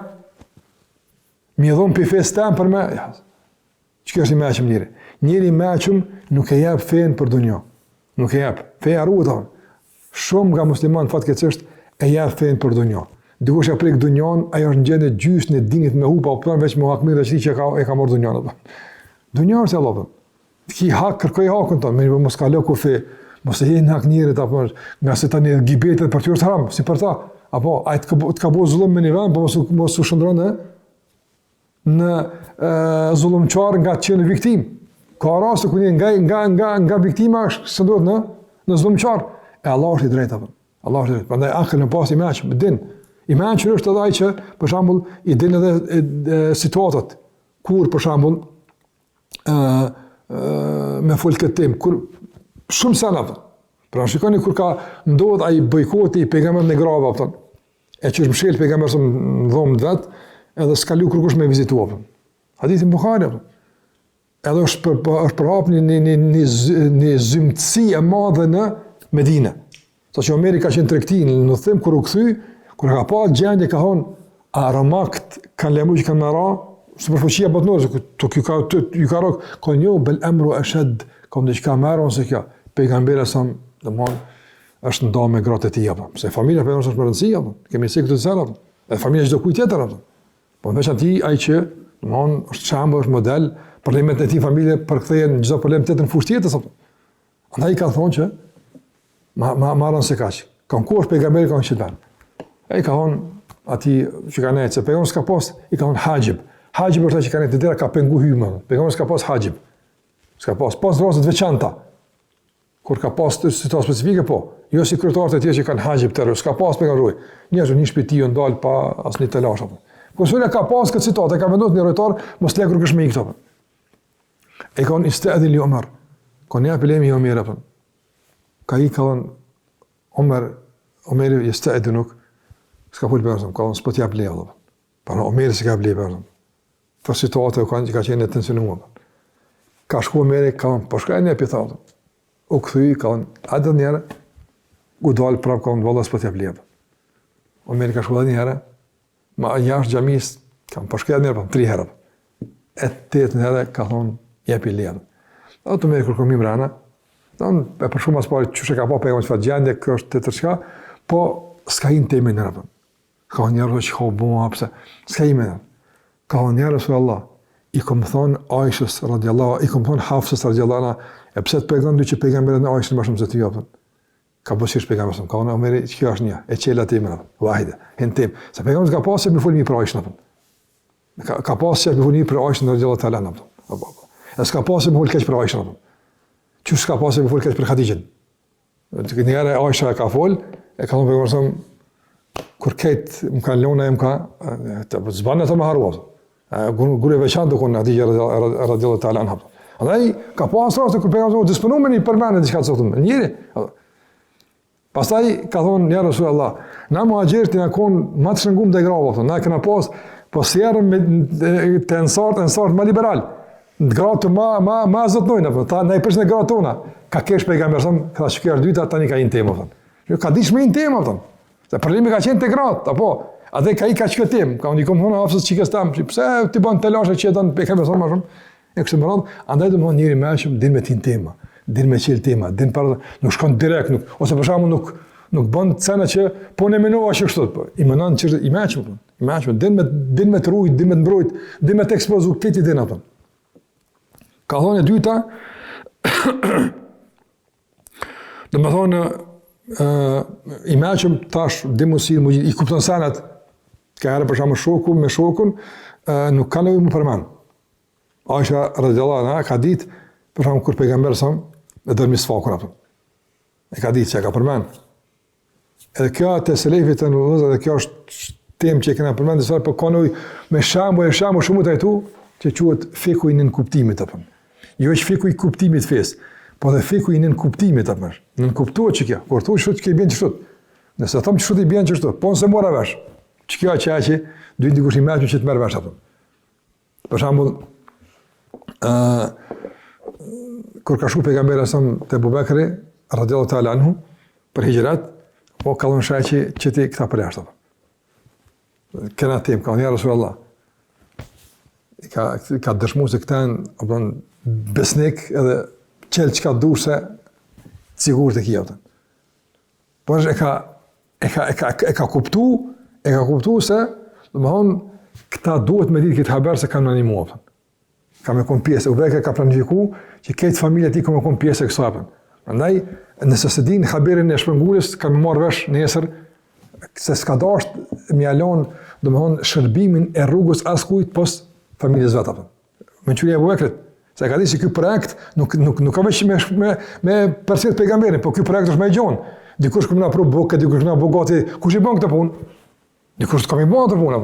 mi e dhonë për fesë tem për me, ja. Që kjo është i meçëm njeri? Njeri i meçëm nuk e jep fenë për dunja. Nuk e jep. Feja ruhet, apo. Shumë nga musliman fatkeqësisht e jep fenë për dunja. Dikush e prek dunjan, ajo është në gjendje gjysën e dinit me hup, apo veç me hakmirë dhe që që ka, e ka marrë dunjan. Apo. Dunja është e lopën. Të ki hak, kërkoj hakun tonë, mirëpo mos kalo kufi, mos e hin hak njerit, apo ngase tani gibetet për ty është haram, si për ta, apo ai të ka, të ka bo zullum me një vend, po mos, mos u shndërro në, në e, zullumqar nga të qenë viktimë. Ka raste ku një nga, nga, nga, nga viktima është shndërrohet në, në zullumqar. E Allah është i drejtë, apo. Allah është i drejtë. Prandaj akël me pas i mençëm, din. I mençëm është edhe ai që, për shembull, i din edhe e, e, situatat. Kur, për shembull, ë me fol këtë temë kur shumë sene apo. Pra shikoni kur ka ndodh ai bojkoti i pejgamberit e grave apo. E që është mshel pejgamberi në dhomë të vet, edhe s'ka leju kërkush me vizitu apo. Hadithi Buhari apo. Edhe është për, për është përhap një një një një, një zymtësi e madhe në Medinë. Sa që Omeri ka qenë tregti në udhëtim, kur u kthy, kur ka pa gjendje, ka thonë, a romakët kanë lajmëru që kanë me ra, superfuqia botnore, se të kjo ka, të, ju ka rrok, ka një, bel emru eshedd, ka më diçka më rëndë se kjo, pejgamberi sa, domethënë, është nda me gratë e tij, apo, se familja pejgamberit është me rëndësi, apo, kemi si këtë të zërë, apo, dhe familja çdo kujt tjetër, apo, po në veçanti, ai që, domethënë, është shembull, është model, problemet e tij familje përkthehen çdo problem tjetër në fushë tjetër, apo, Andaj i ka thonë që ma, ma, ma rëndë se kaq. Kanë ku është pejgamberi kanë që vend. E i ka thonë ati që ka nejtë, se pejgamberi s'ka pas, i ka thonë haxhib. Haxhib është ai që ka nejtë te dera, ka pengu hymën. Pejgamberi s'ka pas haxhib. S'ka pas, pas raste të veçanta. Kur ka pas situatë specifike, po. Jo si kryetarët e tjerë që kanë haxhib të rrë, s'ka pas pejgamberi. Njerëz një shtëpi u ndal pa asnjë telash apo. Kurse ka pas këtë situatë, e ka vendosur një rojtar, mos le kërkush me i këto. E ka thonë istedhin li Omer. Ka thonë jepi leje Omerit, apo. Ka i ka thonë Omer, Omeri jestedhinuk, s'ka fol pejgamberi, ka thonë s'po t'jap leje, apo. Pra Omeri s'ka jap leje pejgamberi. Për situata ka ka qenë e tensionuar. Ka shku Omeri, ka thonë, po shkoj një pitha. U kthy, ka thonë, hajde një herë, u dal prapë, ka thonë, valla s'po t'jap leje. Omeri ka shku edhe një herë, ma jashtë xhamisë, ka thonë, po shkoj edhe një herë, po, tri herë. E tetën herë, ka thonë, jepi leje. Dhe të Omeri kur ka hi mrena, thonë, e për shumë asë pari, qysh e ka pa pejgamberi çfarë gjendje, kjo është tjetër çka, po s'ka hi n'temë në Ka thonë ja Resulallah çka u bo, pse? S'ka hi me. Ka thonë ja Resulallah, i kom thonë Aishës radiallahu, i kom thonë Hafsës radiallahu anha, e pse të pengon ty që pejgamberi e don Aishën më shumë se ty, apo? Ka buzëqesh pejgamberi, ka thonë Omeri, që kjo është një, e çela temën, vahide, hin n'temë. Se pejgamberi s'ka pasë me fol mirë për Aishën, apo? Ka, ka pasë me fol mirë për Aishën radiallahu ta'ala, apo? Apo, apo. E s'ka pasë me fol keq për Aishën, apo? Qysh s'ka pasë me fol keq për Hadixhen? Të një herë Aisha e ka fol, e ka thonë pejgamberi kur krejt më kanë lënë e më ka, të po s'ban ato më harru. Grue e veçantë kon Hadixha radiallahu ta'ala anha. Andaj ka pas raste kur pejgamberi u disponu me një përmendje diçka të thotë. Njëri. Pastaj ka thonë ja Resulallah, na muhaxhirët jena kon më të shtrëngum të grave, thonë, na kena pas po sjerrëm me të ensart, ensart më liberal. Në gratë ma, ma, ma zotnojnë, apo, tha, na i prishin gratë tona. Ka kesh pejgamberi, thonë, ka që kjo është dyta, tani ka hi n'temë, thonë. Jo, ka dish me hi n'temë, thonë. Se problemi ka qenë te gratë, apo, atë ka i ka që temë, ka unë i kom thonë, Hafsës çikës tem, që pse ti bën telashe që e don pejgamberin sa më shumë, e kështu me radhë, andaj do të thonë njeri i mençëm, din me hi n'tema, din me çel tema, din para, nuk shkon direkt, nuk, ose për shembull nuk, nuk bën sene që po ne menova që kështu, po, i menon që i mençëm, po. I mençëm, din me, din me të rujt, din me të mbrojt, din me të ekspozu, këtë i din ato. Ka thonë e dyta, domethonë, i mençëm tash, di mos i, i kupton senet, ka herë për shembull shoku me shokun, nuk ka nevojë me përmend. Aisha radiallahu anha ka ditë, për shembull kur pejgamberi sa e don misvakun apo. E ka ditë që e ka përmend. Edhe kjo te selefi të nderuar edhe kjo është temë që e kena përmend disa herë, po ka nevojë me shembuj e shembuj shumë trajtu, që quhet fikhu i nënkuptimit apo. Jo veç fikhu i kuptimit fesë, po edhe fikhu i nënkuptimit apo. Nënkuptohet që kjo, kur thu kështu që i bjen kështu. Nëse thom kështu i bjen kështu, po s'e mora vesh. Që kjo që që duhet dikush i mençur që të merr vesh apo. Për shembull, ë kur ka shku pejgamberi sa te Abu Bekri radhiyallahu ta'ala anhu për hixhret, po ka thënë shajqi që ti këta përjashta. Kena temë, ka thënë ja Resulullah. Ka ka dëshmu se këta janë, apo besnik edhe çel çka dush se sigurt e ki atë. Po është e ka e ka e ka e ka kuptu, e ka kuptu se, domethonë, këta duhet me ditë këtë haber se kanë me na nimu, apo. Ka me kon pjesë, Ebu Bekri ka planifiku që këtë familje ti ka me kon pjesë e kësaj, apo. Prandaj, nëse s'e din haberin e shpërnguljes, ka me marrë vesh nesër, se s'ka dasht me ia lon, domethonë, shërbimin e rrugës askujt pos familjes vet, apo. Mençuria e Ebu Bekrit, se ka ditë se ky projekt nuk nuk nuk ka veç me me me përcjell pejgamberin, po ky projekt është më i gjonë. Dikush ka me na pru bukë, dikush na bu gati, kush i bën këtë punë? Dikush ka me bën atë punë.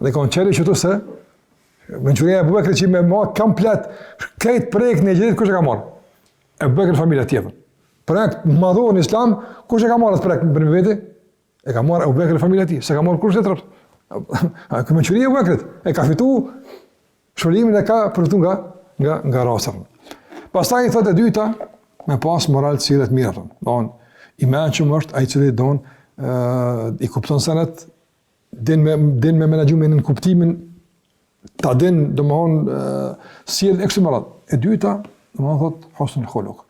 Dhe kanë çeli që se mençuria e Ebu Bekrit që me marr komplet krejt projektin e hixhretit kush e ka marr? Ebu Bekri familja tjetër. Projekt madhor në Islam, kush e ka marrë atë projekt për vete? E ka marrë Ebu Bekri familja e tij, s'e ka marrë kush tjetër. A kjo mençuri e Ebu Bekrit e ka fitu shpërblimin e ka përfitu nga nga nga rasa. Pastaj i thotë e dyta me pas moral të sjellje të mirë apo. Don i mençëm është ai që don ë i kupton senet din me din me menaxhu me nënkuptimin ta din domthon sjelljen e kështu me radhë. E dyta, domthon thot husnul khuluq.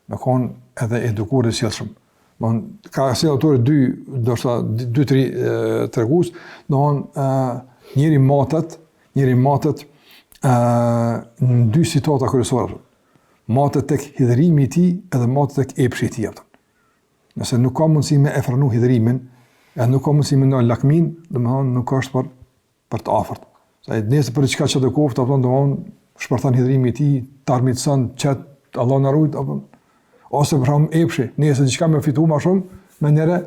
Me kon edhe edukuar dhe sjellshëm. Domthon ka sjell autori dy, ndoshta dy tri tregues, domthon ë njeri matet, njeri matet ë në dy situata kryesore. Matet tek hidhërimi i tij edhe matet tek epshi i tij apo. Nëse nuk ka mundësi me e frenu hidhërimin, edhe nuk ka mundësi me ndal lakmin, domethënë nuk është për për të afërt. Se ai nesër për diçka që do koftë, apo domethënë shpërthen hidhërimi i tij, të armiqëson, qet, Allah na rujt, apo ose për shembull epshi, nesër diçka me fitu më shumë, menjëherë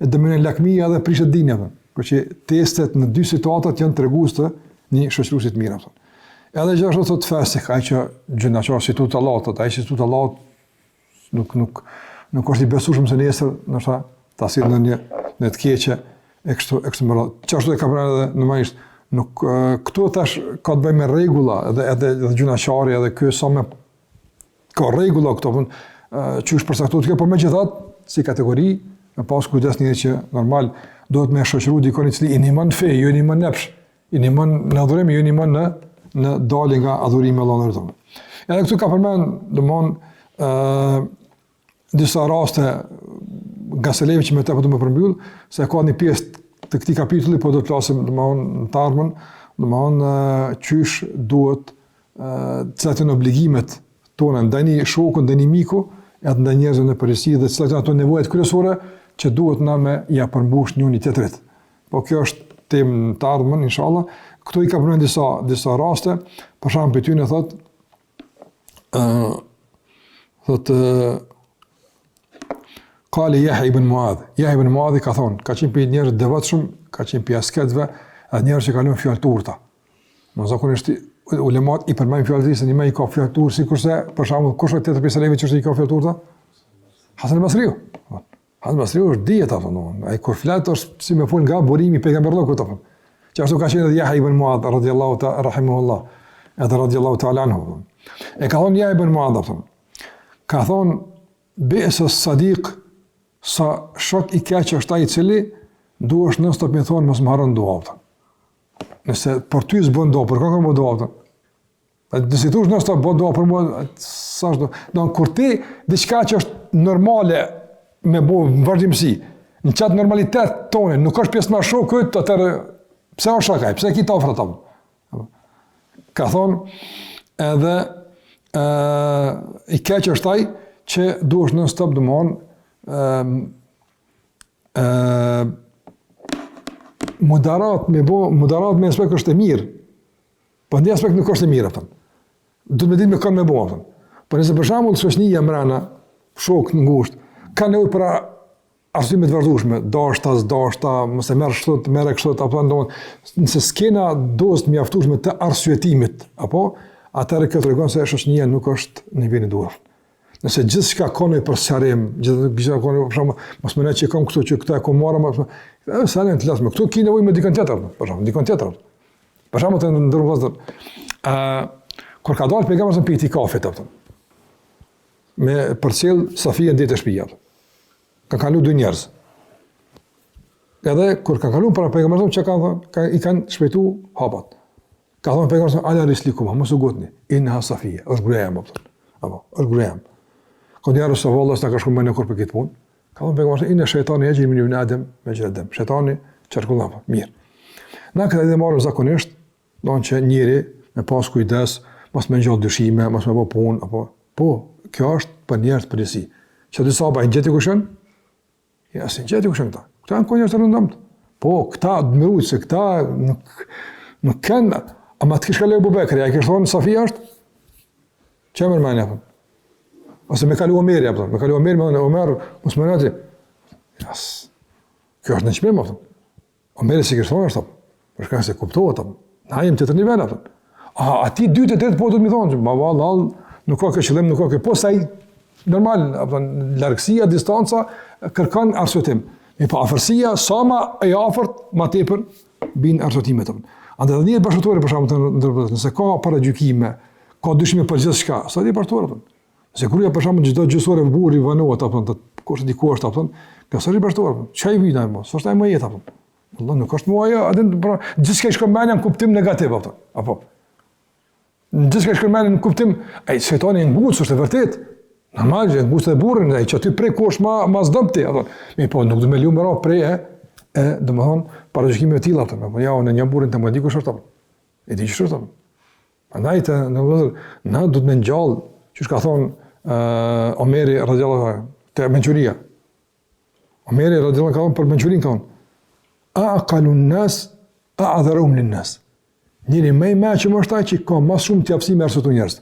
e dominon lakmia dhe prishet dini apo. Kështu që testet në dy situatat janë tregues të një shoqëruesi të mirë apo. Edhe gjithashtu thotë fasik, ai që gjynahqar s'i tutet Allahut, thotë ai që s'i tutet Allahut nuk nuk nuk është i besueshëm se nesër ndoshta ta sjell në një në të keqe e kështu e kështu me radhë. Qashtu e ka përmend edhe normalisht nuk këtu tash ka të bëjë me rregulla edhe edhe edhe gjynahqari edhe ky sa me ka rregulla këto, po qysh përcaktohet kjo, po megjithatë si kategori me pas kujdes njeri që normal duhet me shoqëru dikon i cili i ndihmon në fe, jo i ndihmon në epsh, i ndihmon në adhurim, jo i ndihmon në në dalje nga adhurimi i Allahut tonë. Edhe këtu ka përmend, domthon, ë disa raste nga selefi që me të po du me përmbyll, se ka një pjesë të këtij kapitulli, po do të flasim domthon në të ardhmen, domthon qysh duhet cilat janë obligimet tona ndaj një shoku, ndaj një miku, edhe ndaj njerëzve në përgjithësi dhe cilat janë ato nevojat kryesore që duhet na me ja përmbush njëri tjetrit. Po kjo është temë në të ardhmen inshallah. Këtu i ka përmend disa disa raste, për shembull prej tyne thot ë thot Kale Jahja ibn Muadh. Jahja ibn Muadhi ka thonë, ka qenë prej njerëz të devotshëm, ka qenë prej asketëve, edhe njerëz që kanë lënë fjalë të urta. Në zakonisht ulemat i përmendin fjalët e tij se njëmend i ka fjalë të urta, sikurse për shembull kush është tjetër prej selefit që është i ka fjalë të urta? Hasan Basriu. Hasan Basriu është dijetar apo domthon. Ai kur flet është si me fol nga burimi i pejgamberllëkut apo. Qashtu ka qenë edhe Jahja ibn Muadh radhiyallahu ta rahimahullah. Edhe radhiyallahu ta'ala anhu. E ka thonë Jahja ibn Muadh apo. Ka thonë bi'sa sadiq sa shok i keq është ai i cili duhesh non stop me thonë mos më harro n'dua. Nëse për ty s'bën dua, për kë me bo dua? Nëse thush non stop bën dua për mua, sa është? Do kur ti diçka që është normale me bo në vazhdimësi, në qat normalitet tonë, nuk është pjesë më shokut, atëherë pse është shok ai? Pse ki të afër atë? Ka thonë edhe ë i keq është ai që duhesh non stop domthon ë ë mudarat me bo, mudarat me aspekt është e mirë. Po në aspekt nuk është e mirë apo. Duhet me ditë me kanë me bo apo. Po nëse për shembull shoqënia mrena, shok të ngushtë, ka nevojë për arsyetime të vazhdueshme, dashta, s'dashta, mos e merr kështu, të merre kështu, apo ndonjë, nëse s'kena dozë të mjaftueshme të arsyetimit, apo atëherë kjo tregon se shoqënia nuk është në nivelin e duhur. Nëse gjithçka ka nevojë për sqarim, gjithçka ka nevojë për shembull, mos mendoj që kam këtu që këta e kam marrë, më edhe sa janë të lasme. Këtu ke nevojë me dikën tjetër, për shembull, dikën tjetër. Për shembull të nderuar vëllezër, ë kur ka dalë pejgamberi prej itikafit apo. Me përcjell Safijen deri te shtëpia. Ka kalu dy njerëz. Edhe kur ka kalu para pejgamberit çka kanë thënë, ka i kanë shpejtu hapat. Ka thonë pejgamberi ala rislikuma, mos u ngutni. Inneha Safije, është gruaja ime, apo. Apo, është gruaja ime. Ka thonë ja Resulullah, s'na ka shku mendja kurrë për këtë punë. Ka thonë pejgamberi inne shejtane jexhri min ibni Adem mexhra dem. Shejtani qarkullon apo. Mirë. Na këtë e marrim zakonisht, do që njeri me pas kujdes, mos me ngjall dyshime, mos me bë punë apo po, kjo është për njerëz përgjithësi. Që disa bëjnë gjeti kush janë? Ja, s'i gjeti kush janë këta. Këta janë njerëz të rëndomtë. Po, këta të mërujtë, se këta nuk, nuk kanë, ama të kish kalu Ebu Bekri, a i kish thonë Safija është? Që e mërmeni, apo? Ose me kalu Omeri, apo? Me kalu Omeri, me thonë, Omer, mos më nëti. Jas, kjo është nënçmim, apo? Omeri s'i kish thonë, është, apo? Për shkak se kuptohet, apo? Na jemi tjetër nivel, apo? A, ati dy të tretë po do të më thonë, ma valla, nuk ka kë qëllim, nuk ka kë, po sa i normal, apo largësia, distanca kërkon arsyetim. Mirëpo afërsia sa ma e afërt, ma tepër bin arsyetimet. Andaj edhe një bashkëshortore për shembull të ndërprerë, nëse ka paragjykime, ka dyshime për gjithçka, sa di bashkëshortore apo. Nëse gruaja për shembull çdo gjysmë ore burri vonohet apo të kush di ku është apo, kjo s'është bashkëshortore. Çka i vjen ai mo? S'është ai më jetë apo. Allah nuk është mua ajo, atë pra gjithçka i shkon mendja në kuptim negativ apo. Apo. Gjithçka i shkon mendja në kuptim, ai shejtani e ngut, është e vërtet. Normal që ngut edhe burrin, ai që aty prej ku është ma ma s'dobti, apo. Mirëpo nuk do me leju me ra pre e e domethën paragjykime të tilla apo. Po ja unë një burrin të më di kush është apo. E di kush është apo. Prandaj të nderuar vëllezër, na duhet me ngjall, qysh ka thonë uh, Omeri radiallahu anhu, te mençuria. Omeri radiallahu anhu ka thonë për mençurinë ka thonë, a'kalu nas a'dharuhum lin nas. Njeri më i mençëm është ai që ka më shumë të aftësi me arsyetu njerëz.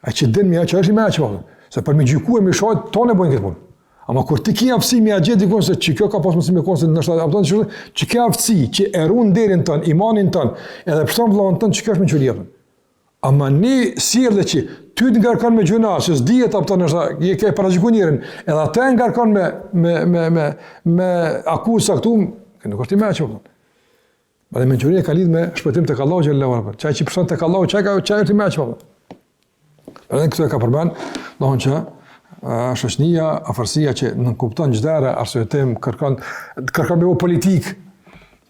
Ai që din më, që është i mençëm, se për me gjyku e me sha, tonë e bojnë këtë punë. Ama kur ti ki aftësi me ia gjet dikun se që kjo ka pas mundësi me konë se ndoshta apo që që ke aftësi që e ruan nderin tënd, imanin tënd, edhe pshton vëllain tënd që kjo është mençuri apo. Ama një sjellje që ty të ngarkon me gjynah, se s'dihet apo ndoshta je ke paragjyku njerin, edhe atë e ngarkon me me me me me akuzë këtu, nuk është i mençur. Dhe mençuria ka lidhje me shpëtim tek Allahu xhelle ue ala. Qaj që pshton tek Allahu, qaj ka qaj është i mençur. Edhe këtu e ka përmend, do thonë që shoqënia, afërsia që nënkupton çdo herë arsyetim, kërkon kërkon me politikë.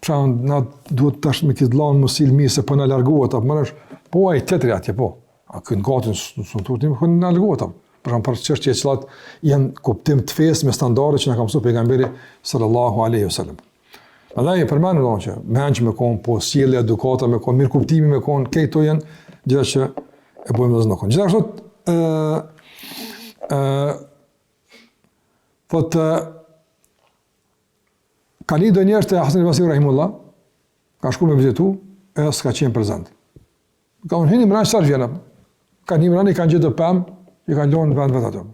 Pra na duhet tash me këtë vllaun me u sill mirë se po na largohet apo më është, po ai tjetri atje po. A kën gatin s'u thotë po na largohet apo. Për shembull për çështje të cilat janë kuptim të fesë me standarde që na ka mësuar pejgamberi sallallahu alaihi wasallam. Prandaj e përmendëm domethënë që menç me kon, po sjellja, edukata me kon, mirëkuptimi me kon, këto janë gjëra që e bëjmë vëllazër me kon. Gjithashtu ë ë thotë kanë hi do njerëz te Hasan al-Basri rahimullah, ka shku me vizitu, e s'ka qenë prezent. Ka unë hini mrena çfarë vjen. Kanë hi mrena kanë gjetë pemë, i kanë lënë në vend vet ato.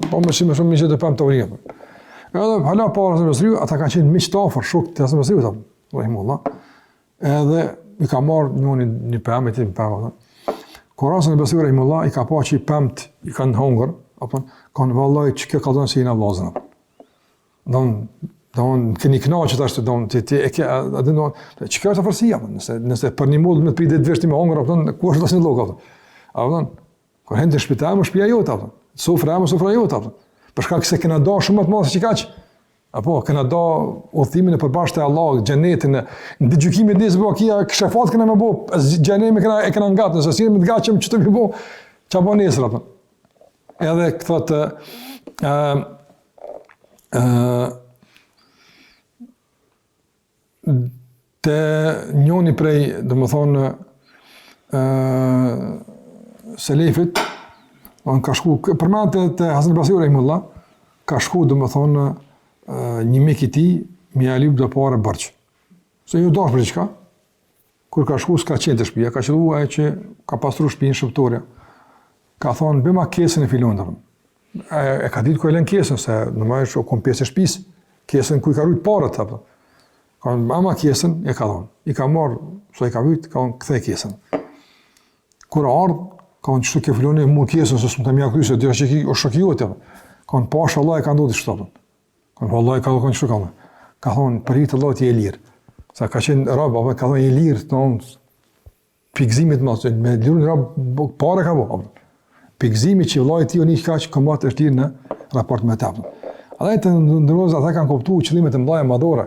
Po më shumë shumë gjetë pemë të urinë. Edhe hala pa Hasan Basriu, ata kanë qenë miq të afërt, shok të Hasan Basriut, rahimullah. Edhe i ka marrë njëri një pemë, tjetri një pemë. Apo. Kur Hasan Basriu rahimullah i ka pa që pemët i kanë hongër, apo kanë vallai që kjo ka dhënë se jena vllazën. Don don keni kënaqë tash don ti ti e ke a din don çka është afërsia po nëse nëse për një mollë me të pritë vesh ti me hongër apo ku është asnjë llok apo a don kur hin te shtëpia më shtëpia jote apo sofra më sofra jote apo për shkak se kena do shumë më të madh se kaq apo kena do udhëtimin e përbashkët te Allah xhenetin në ditë gjykimit nesër po kia shefat kena me bo xhenetin kena e kena ngat nëse s'jemi të gatshëm çto me bo çka bën nesër apo edhe thotë ë ë te njoni prej, domethonë, ë selefit, on ka shku, përmend te, te Hasan Basriu rahimullah, ka shku, domethonë, një mik i tij, me ia lyp do pare borxh. Se iu dasht për diçka, Kur ka shku s'ka qenë te shtëpia, ka qëllu ajo që ka pastru shtëpinë shërbëtorja. Ka thonë bjema kesën e filonit. E, e ka ditë ku e lën kesën se normalisht u kon pjesë e shtëpisë, kesën ku i ka rujt paret apo. Ka thonë bjema kesën e ka thonë. I ka marr, sa i ka vyt, ka thonë kthej kesën. Kur ardh, ka thonë çtu ke filoni mu kesën se s'mund ta më kthy se dija që ki o shok i joti. Ka thonë pasha Allah e ka ndodhur kështu. Ka thonë, vallahi ka thonë kështu ka thonë. Ka thonë, për hir të Allahut je i lirë. Sa ka qenë rob, apo ka thonë je i lirë, thonë, pi gëzimit më, se me liru një rob, pare ka bo, apo. Pi gëzimit që vëllai i tij u nis kaq komod është lirë në raport me ta. Andaj të nderuar ata kanë kuptuar qëllimet e mëdha madhore,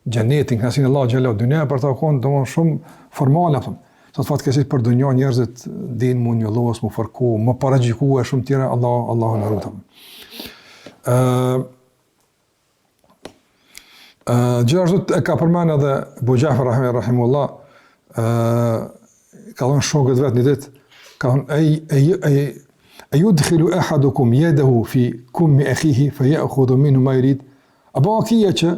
xhenetin, kënaqësinë e Allahut xhelalu, dynja për ta kon domthon shumë formale apo. Sot fatkeqësisht për dynja njerëzit din mu njollos, mu fërku, mu paragjyku e shumë tjera, Allah Allahu na ruajt. Ë ë gjithashtu e ka përmend edhe Ebu Xhafer rahimullah, ë ka thënë shokët vet një ditë, ka thënë ej ej ej e yudkhilu ahadukum yadahu fi kummi akhihi fa ya'khudhu minhu ma yurid. A bon vaki që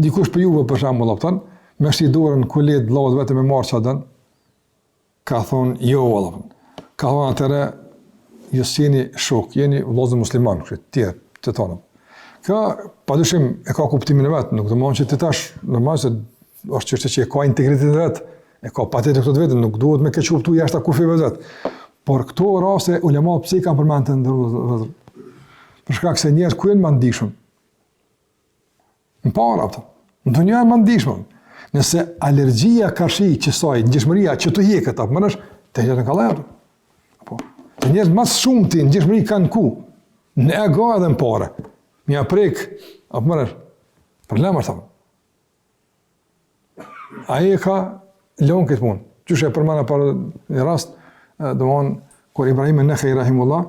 dikush prej juve për shembull, a kupton, me shti dorën në kuletë vllaut vet me marrë çka don, ka thonë jo valla. Ka thonë atëherë ju s'jeni shok, jeni vëllezër musliman, kështu të tjerë të tonë. Kjo padyshim e ka kuptimin e vet, nuk do të thonë që ti tash normal se është çështje që e ka integritetin e vet, e ka patjetër këtë të vetën, nuk duhet me keqkuptu jashtë kufijve të vet. Por këto raste ulemat pse i kanë përmend të nderuar Për shkak se njerëz ku janë më ndishëm, Në para, apo. Në dunja e më ndishme. Nëse alergjia karshi qësaj, ndjeshmëria që të hjeket, apo më nështë, të hjeket në kallaj, apo. Apo. Të njerëz më shumë të ndjeshmëri kanë ku? Në ego edhe në pare. Mja prek, apo më nështë, problem është, apo. Ai e ka lënë këtë punë. Qysh e përmenda për një rast, domthon kur Ibrahim Nehai rahimullah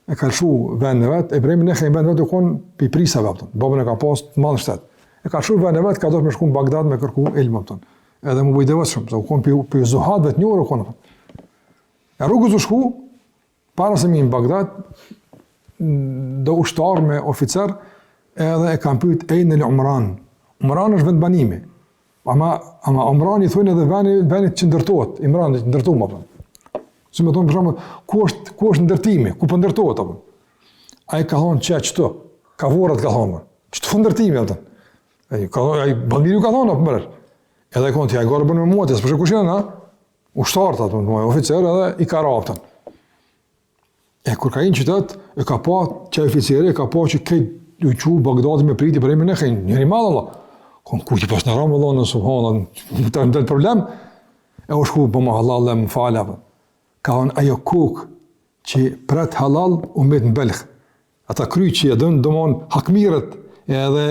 e ka lëshu vendin e vet, Ibrahim Nehai në vendin e vet u kon pi prijsave apo. Babën e ka pas të madh shtet. E ka lëshu vendin e vet, ka dashur me shku në Bagdad me kërku ilm apo. Edhe m'u bo i devotshëm, se u kon pi pi zuhadëve të njohur u kon. E rrugës u shku Para se me hi në Bagdad, do ushtar me oficer, edhe e kanë pyet ejnel Umran. Umran është vendbanimi. Ama ama Umran i thonë edhe vendi vendit që ndërtohet, Imran që ndërtohet apo. Si me thonë për shembull, ku është ku është ndërtimi, ku po ndërtohet apo. Ai ka thonë që qëtu. Ka vorret ka thonë, që të fund ndërtimi, atë. Ai ka thonë, ai Balmiri ka thonë, apo mërë. Edhe konë, ti hajgare bën me mua, ti s'po sheh kush janë, ha? Ushtarët atë, më oficer edhe i ka ra, atë. E kur ka hi në qytet, e ka pa që oficeri, e ka pa që krejt u çu Bagdadi me priti për emrin e khen, njeri i madh Allah. Kon ku ti pas në ramë Allah në subhanallah, në të ndel problem. E u shku po më hallall dhe më fal apo. Ka thonë ajo kokë që pret hallall u met në Belh. Ata kry që e dënë, domon, hakmirret, edhe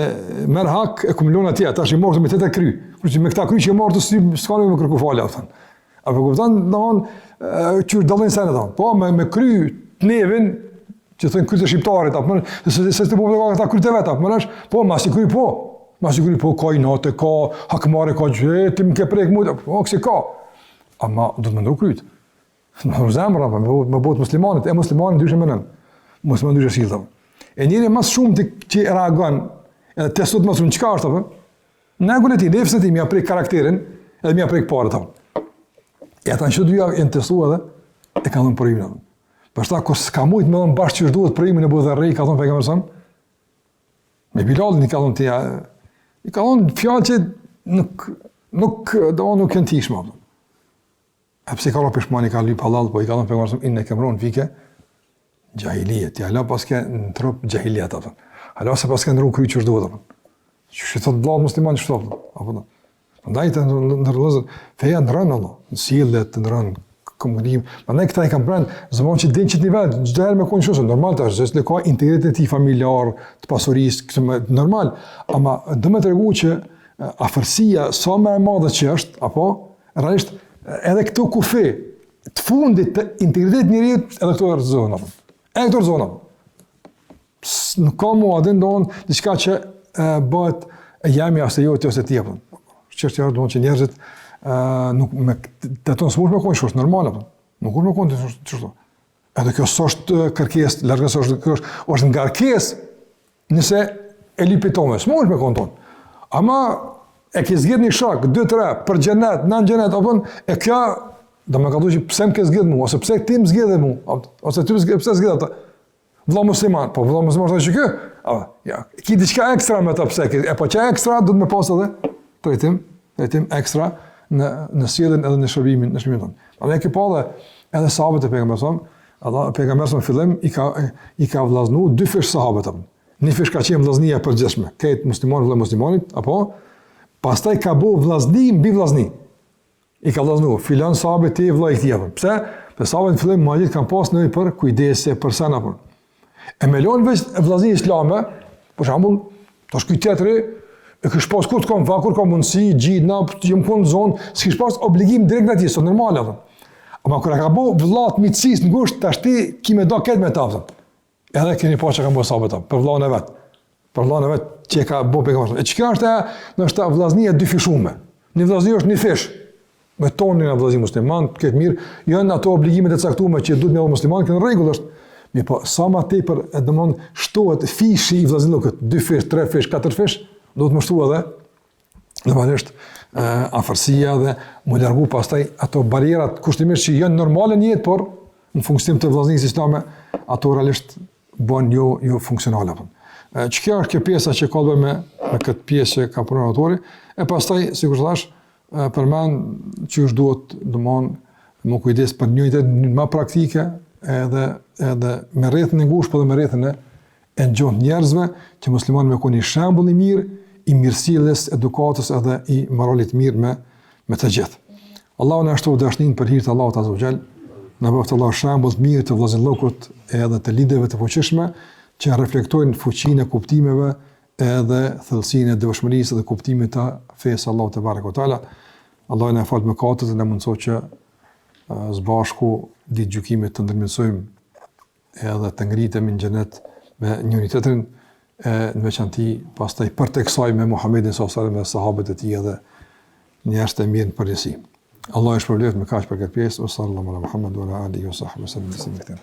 merr hak e kum lon atje, tash i marrë me të kry. Kështu që me këta kry që i marrë të si s'ka nevojë me kërku falje, apo. A po kupton, domon, që dallojnë senet, domon. Po me me kry të nevin, që thonë kry të shqiptarit, apo se se se të po këta kry të vet, apo më po masi kry po. Masi kry po ka inate, ka hakmarrje, ka gjë, ti më ke prek mua, po kësi ka. Ama do të më kryt. Në zemra, me, me botë muslimanit, e muslimanit ndryshe menon, muslimanit ndryshe sillet. E njeri ma s'shumti që reagon, edhe testohet ma shumë, çka është, apo? Në egon e tij, nefsin e tij, m'ia prek karakterin, edhe m'ia prek paret, apo. E ata në që dyja janë testu edhe, e kanë dhënë provimin, apo. Për shta, kur s'ka mujtë me dhënë bashkë që duhet provimin Ebu Dherri, ka thonë pejgamberi sa, me Bilalin i ka thonë tja, i ka thonë fjalë që nuk, nuk, do, nuk janë t'hijshme, apo. E pse ka ra pishman i ka lyp hallall, po i ka thënë pejgamberi inneke mruun fike xhahilije, ti hala paske në trup xhahilijet apo. Hala s'e paske ndrru kry qysh duhet apo. Qysh i thot vëlla musliman qysh thotë apo. Prandaj të nderuar, feja ndrron Allah, në sjellje të ndrron komunikim. Prandaj këta i kanë brend, zaman që din çit nivel, çdo herë me kon kështu, normal tash, secili ka integritetin e tij familjar, të pasurisë, këtë më normal, ama do me tregu që afërsia sa më e madhe që është, apo Realisht, edhe këto kufi të fundit të integritetit njeriut, edhe këto rrëzohen, apo. Edhe këto rrëzohen, apo. Nuk ka mua, adin donë, diçka që e, bëhet e jemja ose jotja ose ti, apo. Çështja është donë që njerëzit e, nuk me të tonë s'mund me konë është normal, apo. Nuk mund me konë të qështu. Edhe kjo s'është kërkesë, largë s'është, kjo është, është ngarkesë Nëse e lypi tonë, s'mund me konë tonë. Ama e ke zgjedh një shok, 2 3 për xhenet, në xhenet, apo e kjo do më kallëzu që pse më ke zgjedh mua ose pse ti më zgjedh mua, ose ti më zgjedh pse zgjedh atë. Vëlla musliman, po vëlla musliman thotë që ky, a ja, ki diçka ekstra me të pse ke, e po që ekstra do të më pas edhe trajtim, trajtim ekstra në në sjelljen edhe në shërbimin, në shërbimin tonë. Prandaj ke pa edhe edhe sahabët e pejgamberit Allah pejgamberi në fillim i ka i ka vllaznu dy fish sahabët apo. Një fish ka qenë vllaznia e përgjithshme, krejt musliman vëlla muslimanit, apo pastaj ka bo vllazni mbi vllazni. I ka vllaznu filan sahabi ti vëlla i këtij apo. Pse? Pse sahabët në fillim më gjithë kanë pas nevojë për kujdesje për sen apo. E me lon veç vllazni islame, për shembull, tash ky tjetri e kish pas kur të kam fa, kur kam mundësi, gjithë jam kon zonë, s'kish pas obligim direkt në atje, normal apo. Ama kur e ka bo vëlla të miqësisë ngusht, tash ti ki me do këtë me ta. Edhe keni pa çka kanë bo sahabët për vëllain e vet. Për vëllain e vet që e ka bo pejgamberi. E çka është e, ndoshta vllaznia e dyfishume. Një vllazni është një fish. Me tonin e vllazni musliman, të ketë mirë, janë ato obligimet e caktuara që duhet me bë musliman, kjo në rregull është. Mirëpo, sa më tepër e domon shtohet fishi i vllaznillëkut, dy fish, tre fish, katër fish, duhet më shtu edhe normalisht afërsia dhe mu largu pastaj ato barrierat kushtimisht që janë normale në jetë, por në funksion të vllaznisë islame, ato realisht bëhen jo, jo funksionale. Apo. Që kjo është kjo pjesa që ka të bëjë me, me këtë pjesë që ka punuar autori, e pastaj, sikur thash, përmend që është duhet, domon, me u kujdes për një ide më praktike, edhe, edhe me rrethin e ngushtë, po edhe me rrethin e e gjonë njerëzve, që muslimani me kon një shembull i mirë, i mirësjelljes, edukatës edhe i moralit mirë me, me të gjithë. Allahu na shtoftë dashninë për hir të Allahut Azza wa Jall, na bëftë Allahu shembull të mirë të vëllazëllëkut edhe të lidhjeve të fuqishme që reflektojnë fuqinë e kuptimeve edhe thellësinë e devotshmërisë dhe kuptimit të fesë së Allahut tebareke ve teala. Allahu na faltë mëkatet dhe na mundësoftë që së bashku ditë gjykimit të ndërmjetësojmë edhe të ngritemi në xhenet me njëri tjetrin e në veçanti pastaj përtej kësaj me Muhammedin sallallahu alaihi wasallam dhe sahabët e tij edhe njerëzit e mirë në përgjithësi. Allahu ju shpërbleftë me kaq për këtë pjesë, wa sallallahu ala Muhammed wa ala alihi wa sahbihi sallam.